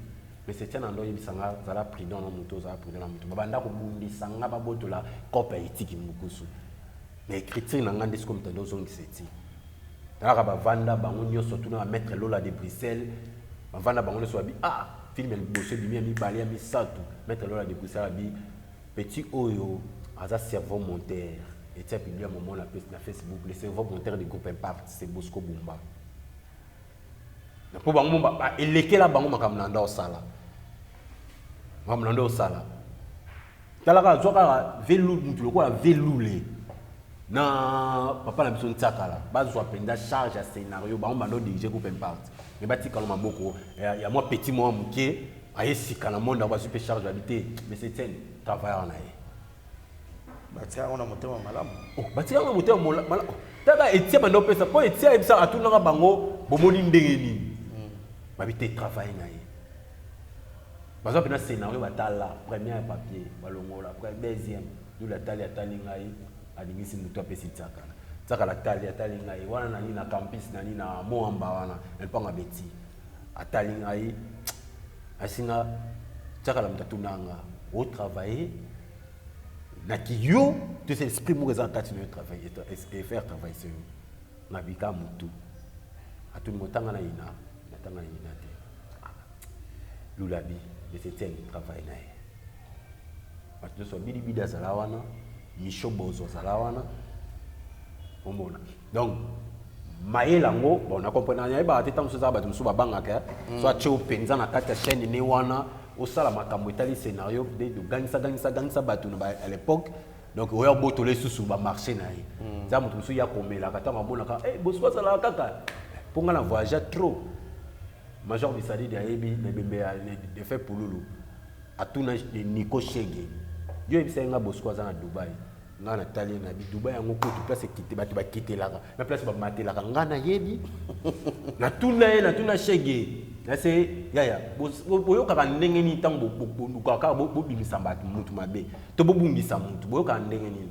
Mais c'est na ndo oyebisa nga: zala prudent na moto, ozala prudent na moto. Babanda kobundisa nga, babotola cope ya etiki mokusu, mais écriture na nga nde sikoyo moto ande ozongisa eti. Talaka, bavanda bango nyonso tuna, bamaître Lola de Bruxelles, bavanda bango nyonso, babi: "Ah, film ya liboso ebimi, ya mibale, ya misato." Maître Lola de Bruxelles abi: "Petit oyo aza cerveau monteur." Etia publie ya momo na Facebook: "Le cerveau monteur du groupe Impact, c'est Bosco Bumba." Mpo bango elekela bango makambo na nda osala, makambo na nda osala. Talaka, azwa kaka velu, mutu lokola velule na papa na biso Ntiakala, bazwa mpenza charge ya scénario, bango bando dirige groupe Impact, mais batikala maboko ya mwa petit mwa moke aye sika na monde yango, bazwi mpe charge, babi te, mais c'est Etienne, travailleur na ye. Batika yango na motema malamu. Oh, batika yango na motema malamu. Taka Etie banda opesa mpo Etie ayebisa, atunaka bango: "Bomoni ndenge nini?" Babi te, travaille na ye. Bazwa mpena scénario, batala première papier, balongola deuxième, lula atali, atali ngai, alingisi motu, apesi Ntiakala. Ntiakala atali, atali ngai wana nani na campus nani na Moamba wana na lipango abeti, atali ngai, asinga Ntiakala, moto atunanga: "Otravaille naki yo to eza esprit moko eza na kati na yo travaille et faire travailler se yo?" Nabika motu atuni: "Motanga na ina?" Natanga na ina te. Lulabi mais Etienne travaille na ye. Bato nyonso babidibidi azala wana, Micho Bozo azala wana, omona. Donc mayele yango, bon, na comprendre, nayebaka te. Ntango mosusu ezaka bato mosusu babangaka so atie yo mpenza na kati ya chaîne ne wana, osala makambo etali scénario, de gangisa, gangisa, gangisa bato na à l'époque. Donc oya obotola lisusu bamarché na ye, eza moto mosusu ya komelaka. Ntango amonaka Bosco azalaka kaka mpo nga na voyage trop, Major Bisalidi ayebi na ebembe ya defe Pululu, atuna Nico Shege: "Yo oyebisa ye nga Bosco aza na Dubai." Nga natali ye na bi Dubai yango kutu place ekite, bato bakitelaka na place bamatelaka. Nga nayebi, natuna ye, natuna Shege, nase: "Yaya, boyokaka ndenge nini ntango bolukaka kaka bobimisa bato mutu mabe to bobungisa mutu? Boyokaka ndenge nini?"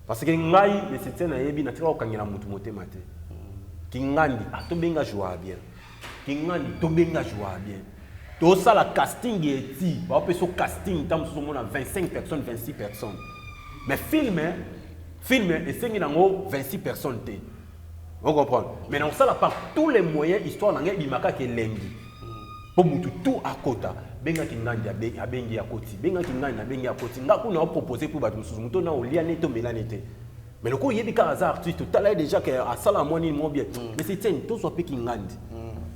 Parce que ngai Mesetienne nayebi, natika kokangela mutu motema te. Kingandi, ah, tobenga joueur bien Kingandi, tobenga joueur bien, tosala casting eti baopesa casting, ntango mosusu omona 25 personnes, 26 personnes, mais film esengi nango 26 personnes te, on comprendre? Mais nakosala par tous les moyens histoire na ngai ebima kaka elengi mpo mutu tu akota. Bengaki Ngandi, abengi, akoti. Bengaki Ngandi, abengi, akoti. Nga kuna opropose mpo bato mosusu, moto na olia ne to omela ne te, mais lokola oyebi kaka aza artiste, otala ye déjà ke asala mwa nini mwa bien, mais c'est Etienne, tozwa mpe Kingandi.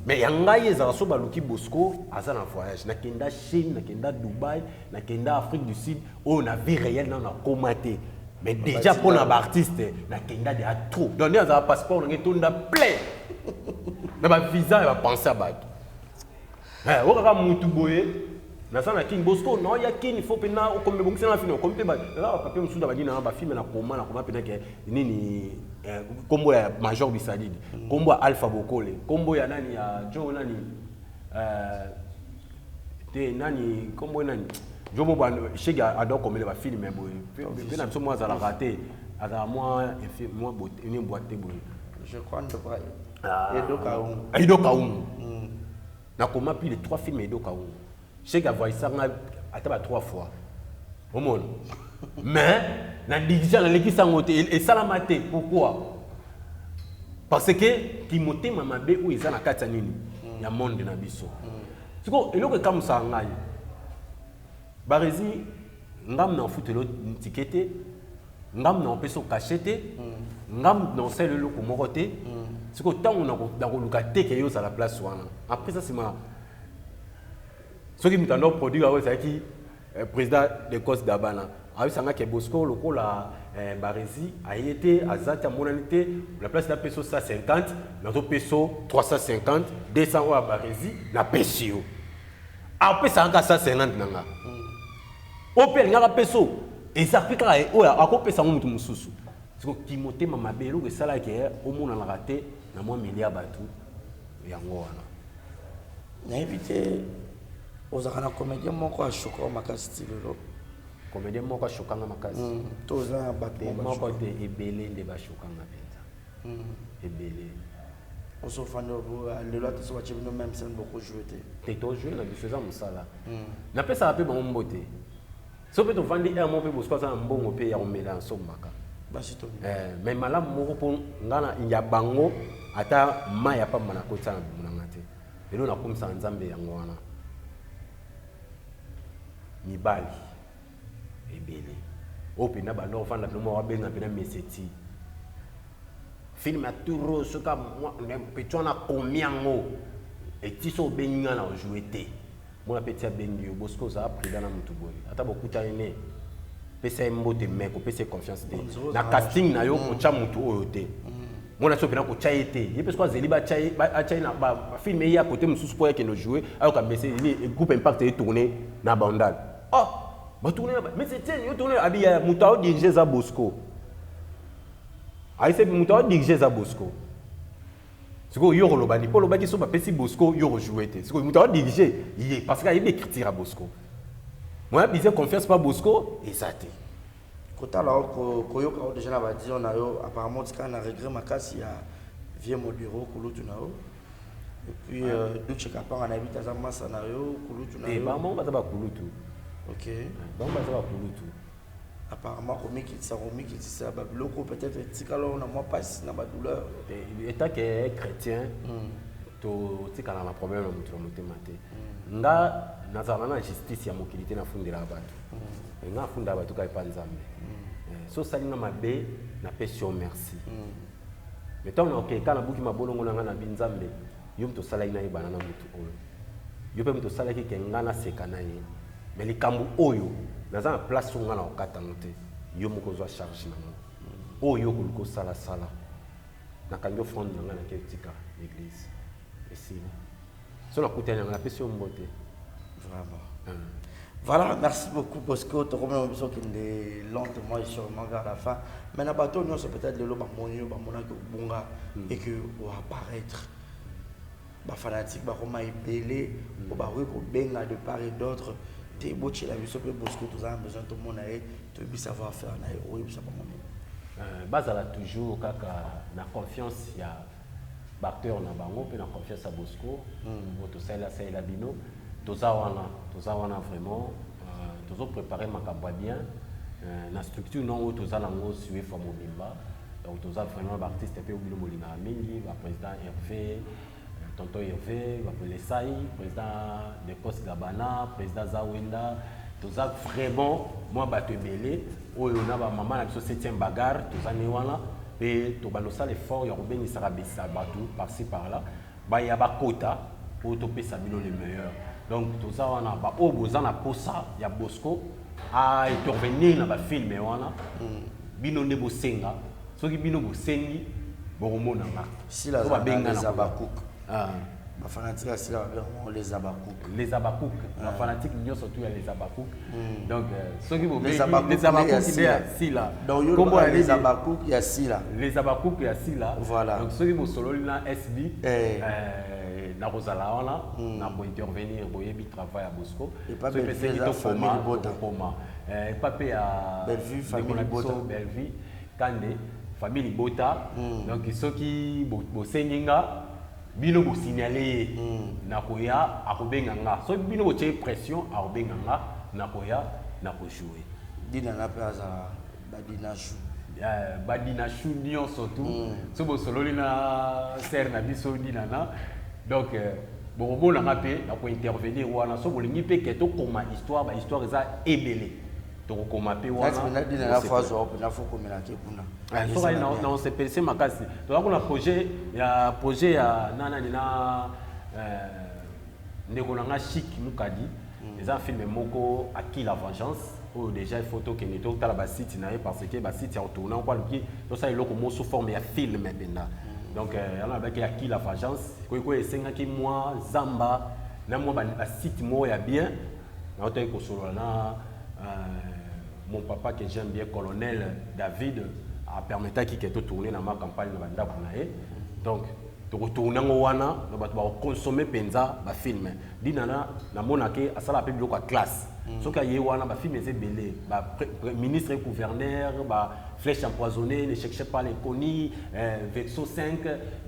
Mais ya ngai ezala so baluki Bosco aza na voyage, nakenda Chine, nakenda Dubai, nakenda Afrique du Sud, oyo na vie réelle nano nakóma te, mais déjà mpo na baartiste nakenda déjà trop. Donc nde azala passeport nange etonda plein na bavisa ya bapense ya bato. Oyo kaka mutu boye naza na Kini, Bosco naoya Kini, fo mpena okomi bongisi na film, okomi mpe naza bapapier mosusu na badini nanga bafilme, nakoma mpena ke nini, nkombo ya Major Bisalidi, nkombo ya Alpha Bokole, nkombo ya nani, ya Jo nani, te nani, nkombo nani, Jomo ba shege adore komela ba film boye. Pe na biso mwa azalaka te. Azala mwa mwa bote ni boite boye. Je crois ne pas. Ah. Edo Kaungu. Edo Kaungu. Mm. Nakoma plus de trois films Edo Kaungu. Shege avoyisa nga ata ba trois fois. Omona. Mais na division nalekisa yango te esalama te pourquoi? Parce que kimotema mabe oyo eza na kati ya nini ya monde na biso. Sikoyo eloko ekamwisaka ngai Barezi ngam na ofutelo ticket te ngam na opesa cachet te ngam na osala eloko moko te sikoyo ntango nakoluka te ke yo ozala place wana après ça nsima soki moto ando produire yango ezalaki eh, président de cos gabana ayebisanga ke bosco lokola eh, barezi aye te aza te amonani te la place napesa 150 nazopesa 350 200 oyo ya barezi napesi yo apesaka kaka 150 na nga oyo mpe alingaka apesa oyo eza mpe kaka oyo akopesa yango moto mosusu siko kimotema mabe eloko esalaki eh, omonanaka te na mwa milia bato yango wana nayebi te ozalaka na comédien moko ashoka makasi ti lelo comédien moko ashokanga makasi mm, toza na bato moko te ebele nde bashokanga mpenza mm. ebele osofanda lelo ata so batie bino même scène bokojoue te te tojoue na biso eza mosala mm. napesaka mpe bango mbote so mpe tovandi aire moko mpe bosiko aza na mbongo mpe ya komela nsombaka eh, mais malamu moko mpo nga ya bango ata mai ya pamba nakotisa na libumu na nga te lelo nakumisaka nzambe yango wana mibali ebele oyo mpenza banda ofanda bino moko abenga mpena meseti film ya turo soki petit wana akomi yango eti so obengi nga na ojoue te mona petit abengi yo bosiko ozala prida na motu boye ata bokutani ne pesa ye mbote mais kopesa ye confiance te na casting na yo kotya motu oyo te mona so mpena kotya ye te ye mpe soki azeli batya ye atya ye na bafilme ye ya kote mosusu mpo akende ojoue ayoka mese groupe impact etourne na bandal oh batourne na mais c'est yo tourne abi ya moto aodirige eza bosco ayise moto aodirige eza bosco sikoyo yo koloba nini mpo olobaki so bapesi bosco yo kojoue te sikoyo moto aodirige ye parce que ayebi écriture ya bosco moya bize confiance pa bosco eza te kotala koyoka o déjà na badire na yo apparemment otikala na regret makasi ya vieux modero kulutu na yo et puis euh, duche kapanga nayebi te aza masa na yo kulutu na yo bango baza bakulutu ok bango baza bakulutu apparemment komikitisa komikitisa babiloko peut-être etikala na mwa mpasi na badouleur etant que chrétien mm. totikala na problème na moto na motema te mm. nga nazalaka na justice ya mokili te nafundelaka bato mm. nga afundaka bato kaka epa nzambe mm. so osali nga mabe napesi yo merci mais ntango nakokeka nabuki mabolongo na nga na bi nzambe yo moto osalaki nayebana na moto oyo yo mpe moto osalaki ke nga naseka na ye mais likambo oyo naza na place oyo nga na kokata yango te yo moko ozwa charge nango oyo okoluka osalasala nakangi offrande na ngai nake tika l'église esili so nakutani yango napesi yo mbote vraiment hmm. Voilà, merci beaucoup Bosco. Tokomona biso kende lentement et sûrement vers la fin. Mais na bateau nous peut-être lelo ba moni ba mona que bunga et que o apparaître. Ba fanatique ba koma ebele o ba ko benga de part et d'autre. Te botiela biso pe Bosco toza na besoin tomona ye toyebi savoir faire na ye oyebisa bango nini. Euh, bazala toujours kaka na confiance ya baacteur na bango mpe na confiance ya Bosco oyo tosalela salela bino toza wana toza wana vraiment euh, tozo préparer makambo ya bien euh, na structure nango oyo toza nango suefa mobimba donc toza vraiment baartiste mpe bino bolingaka mingi baprésident Hervé tonton Hervé bapelesai président Decos Gabana président Zawenda toza vraiment mwa bato ebele oyo na bamama na biso 7e bagarre toza ne wana mpe tobanda osala effort ya kobengisaka bisa bato par-ci par-là baya bakota oyo topesa bino le meilleur donc toza wana baoyo boza na posa ya bosco aintervenir na bafilme wana bino nde bosenga soki bino bosengi bokomonanga Sila So babenga les na Abakouk. Ah. Ba fanatique ya Sila babenga les Abakouk. Les Abakouk, ba fanatique nyonso tu ya les Abakouk. Donc euh, soki bobengi Les Abakouk les Abakouk ya nde ya Sila. Sila. Donc yo Kombo ya les nini? Abakouk ya Sila. Les Abakouk ya Sila. Voilà. Donc soki bosololi na SB Eh. euh, Nakozala wana, nakointervenir. Boyebi travail ya Bosco. Epa Soki Bellevue esengi eza tokoma, famille libota. tokokoma. Epa mpe ya Bellevue, ndeko famille na biso libota. Bellevue Kande, famille libota. Donc soki bosengi nga, bino bosignale ye, nakoya. Akobenga nga soki bino botie pression, akobenga nga, nakoya, nakojoue. Dina na mpe azala badina chou. Badina chou nyonso tu, so bosololi na sere na biso Dinana. Donc bokomonanga mpe nakointervenir wana. So bolingi mpe ke tokoma histoire, bahistoire eza ebele, tokokoma mpe wana. Mpena Dina na fo azwa mpena fo komelake kuna. Soki na osepelise makasi, toza kuna projet ya nanani na ndeko na nga Chik Mukadi. Eza film moko, Aki la vengeance, oyo déjà il faut tokende totala basite na ye, parce que basite ya kotourne yango aluki tosala eloko moko sous forme ya film mpenza. Donc yango nabaki Aki la vengeance, koyikoyo esengaki mwa zamba na mwa basite moko ya bien. Naotaki kosolola na mon papa que j'aime bien, colonel David, apermettaki ke totourne na ma campagne na bandako na ye. Donc tokotourne yango wana na bato bakokonsome mpenza bafilm. Dinana namonake asala mpe biloko ya classe. Soki aye wana, bafilm eza ebele: ministre et gouverneur, baflèche empoisonnée, ne cherchez pas l'inconnu, vexo 5,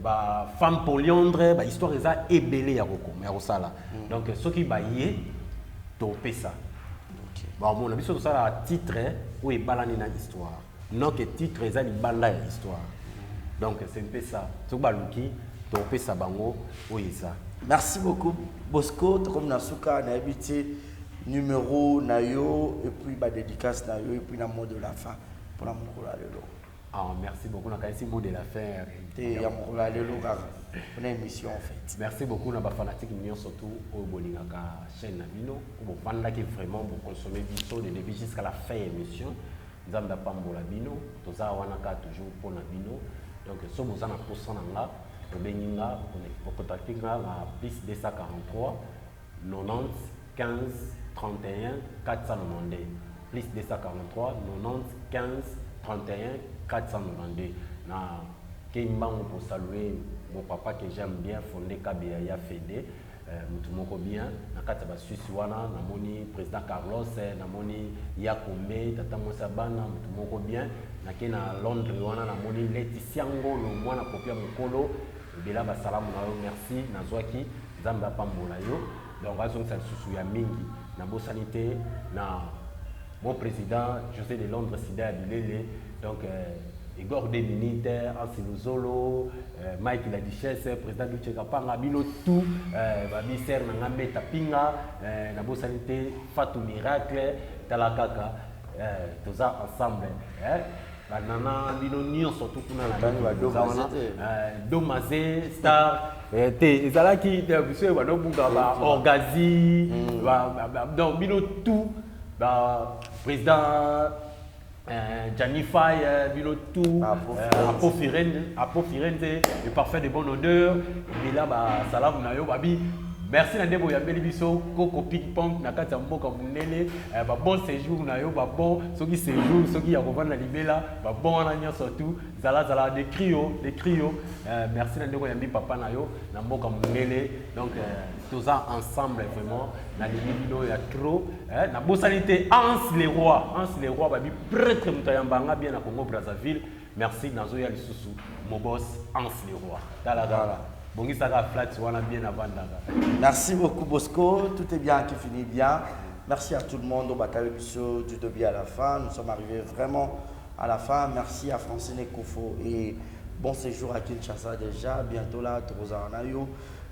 bafemme polyandre, bahistoire eza ebele ya kokoma, ya kosala. Donc soki baye, topesa bamona biso tosala titre oyo ebalani na histoire, non ke titre eza libanda ya histoire. Donc c'est un peu ça. Soki baluki, topesa bango oyo eza. Merci beaucoup, Bosco. Tokomi na suka. Nayebi te, numéro na yo et puis badédicace na yo et puis na mot de la fin mpona mokolo ya lelo. Ah, merci beaucoup. Nakanisi mot de la fin. Te, ya mokolo ya lelo kaka mpona émission en fait. Merci beaucoup na bafanatique nyonso tu oyo bolingaka chaîne na bino, oyo bovandaki vraiment boconsommer biso de début jusqu'à la fin ya émission. Nzambe apambola bino. Toza wana kaka toujours mpona bino. Donc so boza na posa na nga, obengi nga, ocontacte nga na plus 243 90 15 31 492, plus 243 90 15 31 492. Na kei mbango pour saluer mon papa que j'aime bien, Fondé Kabeya ya Fede, mutu moko bien na kati ya Basuisse wana. Namoni président Carlos, namoni Yakombe, tata mwasi ya bana, mutu moko bien. Nake na Londres wana, namoni Leticia Ngolo, mwana popi ya mokolo ebela. Basalamu na yo, merci, nazwaki. Nzambe apambola yo. Donc azongisa lisusu ya mingi. Nabosani te na mon président José de Londres, sida ya bilele. Donc Igor 2 minutes, Ansi Luzolo, Mike la Duchesse, président Duche Kapanga, bino tout, babiser na nga Meta Pinga, nabosani te Fatou Miracle, tala kaka, toza ensemble. Banana bino nyonso tu kuna na Tani ba toza wana. Domaze te. Domaze star, te ezalaki te, biso oyo banobuka ba orgazi, donc bino tout, ba président Gianni Fay, bino tout, Apo Apo Firenze, Apo Firenze, le parfum de bonne odeur, ebela basalamu na yo. Babi merci na nde boyambeli biso koko ping pong na kati ya mboka monene. Babon séjour na yo, babon soki séjour, soki ya kovanda libela, babon wana nyonso tu zalazala de crio de crio. Merci na ndenge oyambi papa na yo na mboka monene. Donc toza ensemble vraiment, nalingi bino ya trop. Nabosani te Hans le Roi, Hans le Roi, babi prêtre, moto ayambanga bien na Congo Brazzaville. Merci, nazoya lisusu, mobos Hans le Roi. Tala kaka. Voilà. Bongisaka flat wana bien, avandaka. Merci beaucoup, Bosco. Tout est bien qui finit bien. Merci à tout le monde au bataille biso du début à la fin. Nous sommes arrivés vraiment à la fin. Merci à Francine Ekofo et bon séjour à Kinshasa déjà. Bientôt là, Torozaranayo.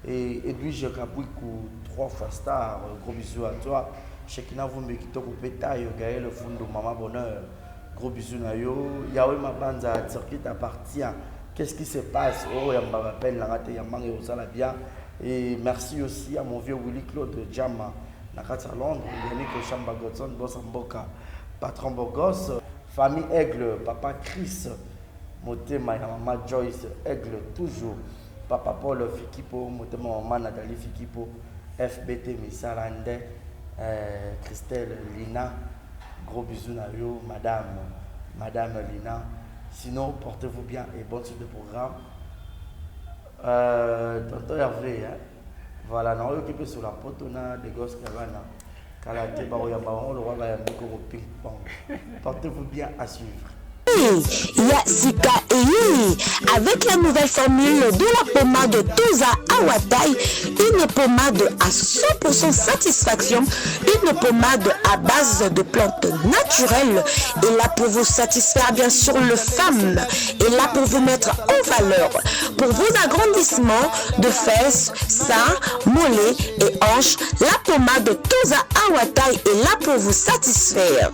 Et Edwige Kabwiku, trois fois star. Gros bisous à toi. Shekina Vumbi Kitoko Petayo, Gaël Fundo, Maman Bonheur. Gros bisous na yo. Yahweh Mabanza, Turquie t'appartient. Qu'est-ce qui se passe? Oh, Yamba m'appelle, la Yamba Osala bien. Et merci aussi à mon vieux Willy Claude Djama, na kati ya Londres, Yannick Oshamba Godson, Boss Mboka, patron Bogos, famille Aigle, papa Chris, Motema ya maman Joyce Aigle, toujours, papa Paul Fikipo, Motema maman Nathalie Fikipo, FBT Misala Nde, Christelle Lina, gros bisous na yo, madame, madame Lina. Sinon, portez-vous bien et bonne suite de programme. Tonton Hervé, hein? Voilà, naoyoki mpe sur la poto na Degos Kabana. Kala te bakoyamba bango lokwa bayambi koko ping pong. Portez-vous bien à suivre. Ya sika eyei avec la nouvelle formule de la pommade Toza Awatai, une pommade à 100% satisfaction, une pommade à base de plantes naturelles et là pour vous satisfaire bien sûr le femme et là pour vous mettre en valeur pour vos agrandissements de fesses, seins, mollets et hanches. La pommade Toza Awatai est là pour vous satisfaire.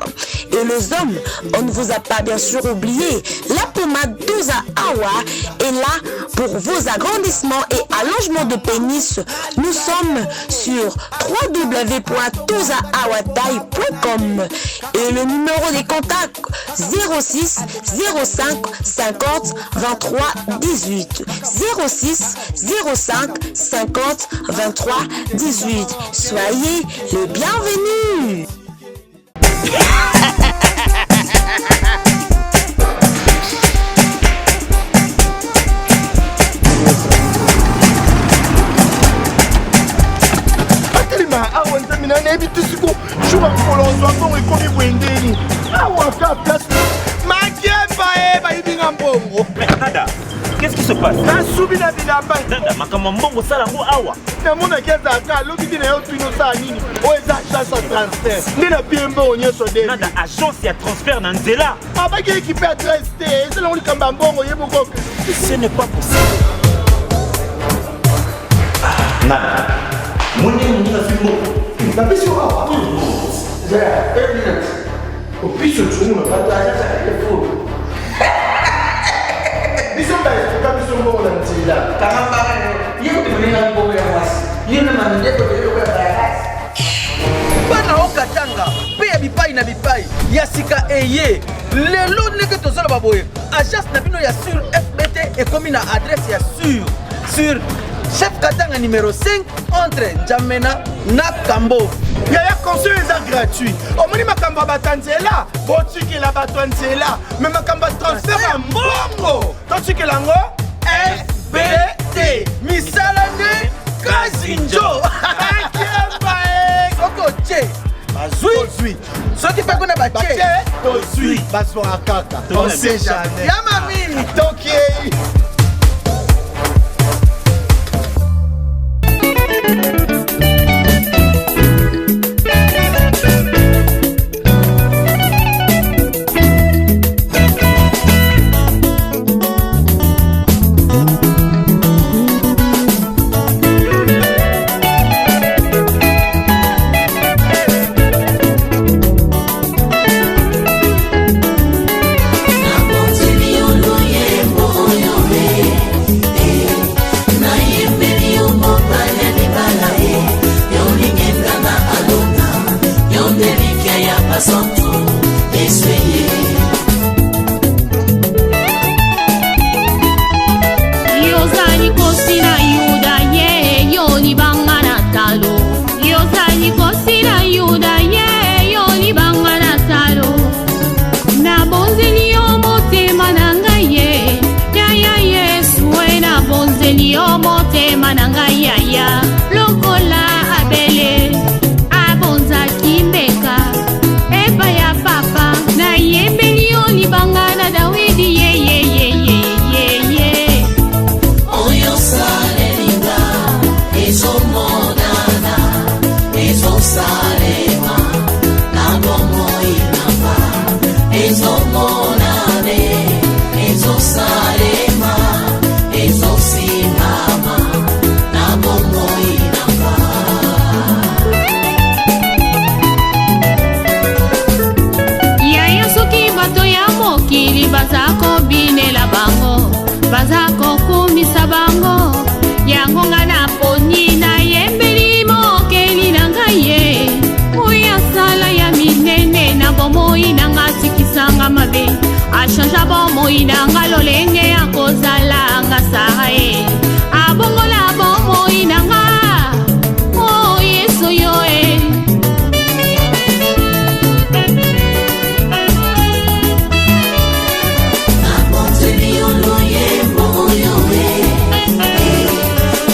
Et les hommes, on ne vous a pas bien sûr oublié. La pommade Toza Awa est là pour vos agrandissements et allongements de pénis. Nous sommes sur www.tozaawatai.com et le numéro des contacts 06 05 50 23 18 06 05 50 23 18. Soyez les bienvenus. Atelema awa nzambe na nayebi te siko jour ya mokolo ozwa mbongo ekomi boye ndeni awa ka place makemba e bayibi nga mbongo. Nada, qu'est-ce qui se passe? Nasubi na bilamba. Nada, makambo ya mbongo osala yango awa. Namonaki azalaka alobi te na yo tuni osala nini oyo eza agence ya transfert nde na pie mbongo nyonso de. Nada, agence ya transfert na nzela. Abaki ekipe adresse te eza nango likambo ya mbongo ye moko. Ce n'est pas possible. Nada, moni moninga azwi mbongo. Napesi yo awa. Zela, une minute. Opiso tshungu na bato agence ya fo. Biso baestoka biso mbongo na nzela. Kanga mbanga yo. Ye kutu moninga mbongo ya mwasi. Yo na mandeko ebele lokola bayakasi. Bana o Katanga mpe ya bipai na bipai ya sika eye lelo ndenge tozoloba boye agence na bino ya sur fbt ekomi na adresse ya sur sur chef Katanga numéro 5 entre N'Djamena na Kambo. Yaya conseil eza gratuit. Omoni makambo ya bato ya nzela, botikela bato ya nzela. Mais makambo ya transfert ya mbongo, totikela yango FBT. Misala nde kazinjo. Akemba e. Soki otie bazwi, soki mpe kuna batie tozwi, bazwaka kaka. On sait jamais. Ya mami. Tokei.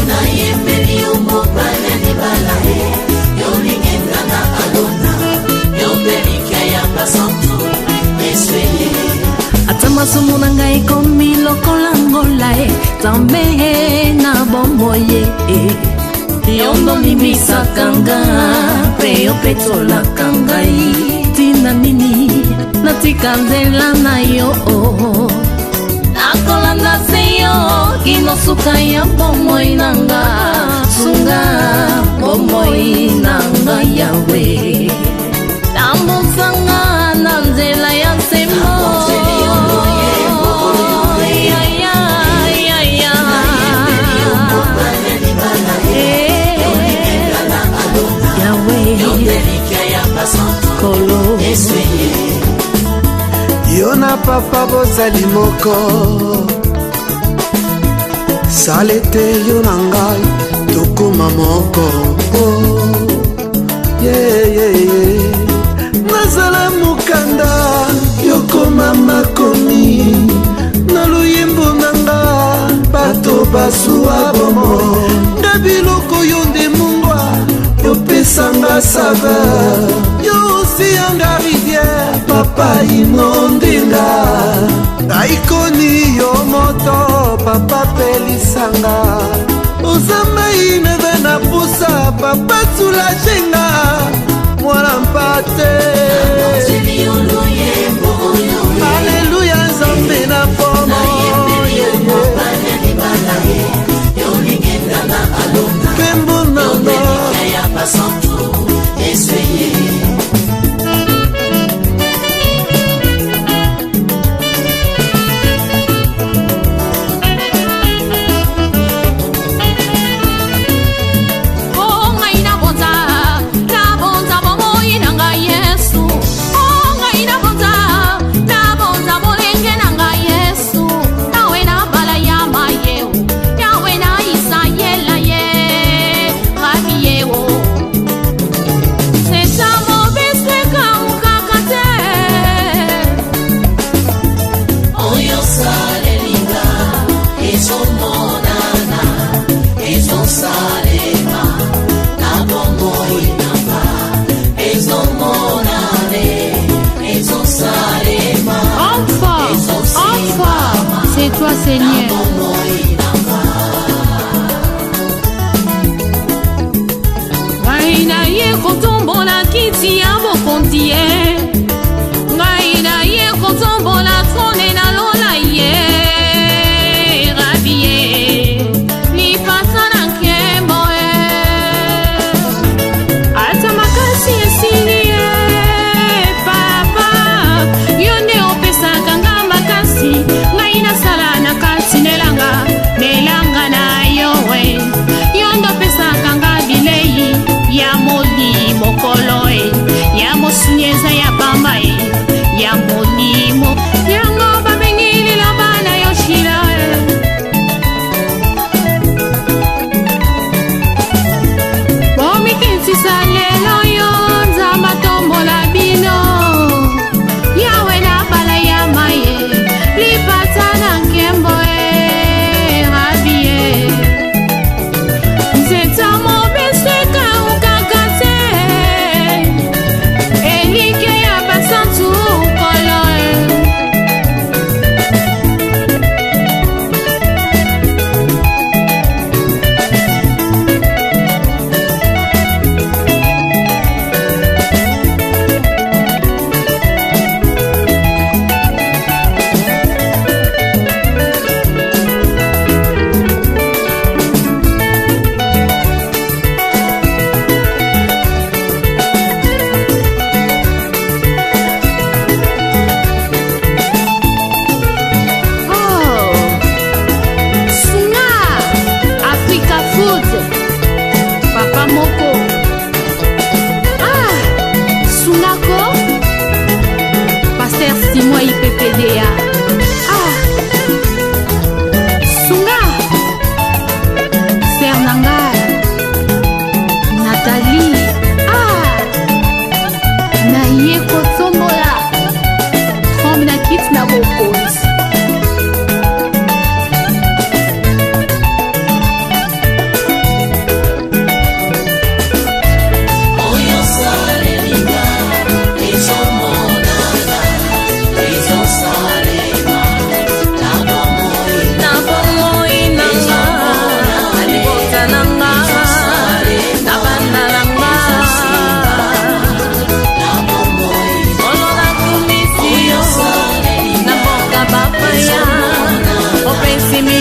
Nayembeli yo mobali. Nzambe na bomoi yo nde olimbisaka nga mpe opetolaka ngai. Ntina nini natika nzela na yo? Nakolanda se yo kino suka ya bomoi na nga. Sunga bomoi na nga Yawe, tambusanga na nzela ya sembo. Ya, ya, ya, ya. Eh, Yawe, Kolo. Yo na papa bozali moko, sala ete yo na ngai tokóma moko. Oh, yeah, yeah, yeah. Nazala mokanda, yokoma makomi na loyembo na nga, bato basuwa bomoi nga biloko yo nde mungwa yopesanga saveur, yo osiyanga rivière, papa inondinga aikoni yo moto, papa pelisanga, oza mai neve na pusa, papa soulagenga mwana mpate. Aleluya, Nzambe na pomo, nkembo nanga. O ngai nabonza, nabonza bomoi na ngai Yesu. O ngai nabonza, nabonza bolenge na ngai Yesu. Yawe na Balayama yeo, Yawe na Isayela ye, Rabi yeo. Sesamo bisweka ukaka te. Oyo salelinga ezomonana, ezosalema na bomoi nanga, ezomonane, ezosalema. Homme fort, homme fort, c'est toi, Seigneur. Ngai na ye kotombola kiti ya bokonzi ye, ngai na ye kotombola trône na lola ye, Rabi ye, lipasa na nkembo ye. Ata makasi esili ye, papa, yo nde opesaka nga makasi. Ngai nasala na kati nelanga nelanga na yo we, yo nde opesaka nga bilei ya molimo kolo e, ya mosuni eza ya pamba e, ya molimo ya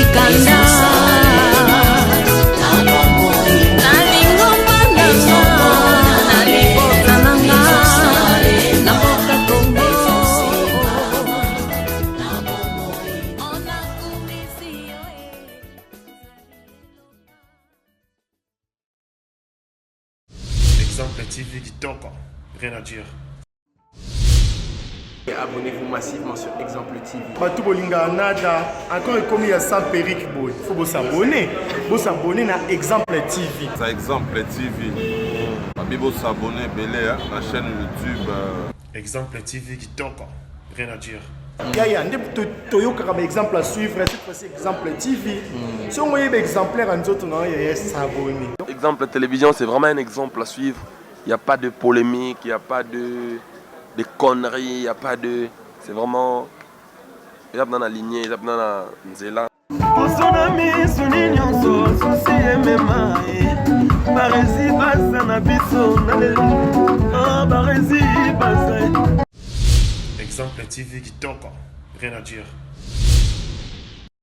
mikanda na lingomba nanga na libota nanga na mboka Kongo. Exemple TV kitoko, rien à dire. Abonnez-vous massivement sur Exemple TV. Bato bolingaka nada encore ekomi ya sans perruque boye fo bosabone bosabone na Exemple TV. Ça Exemple TV babi bosabone ebele na chaîne YouTube. Exemple TV kitoko, rien à dire. Yaya nde toyokaka baexemple à suivre, cette fois-ci Exemple TV. Soki oyeba exemplaire ya nzoto na yo, yaya, s'abonne. Exemple Télévision, c'est vraiment un exemple à suivre. Il n'y a pas de polémique, il n'y a pas de conneries, il n'y a pas de. C'est vraiment. Eza na lignée, eza na nzela. Poso na miso ni nyonso susi emema ye Barezi baza na biso na lelo. Ah, Barezi baza. Exemple TV kitoko, rien à dire.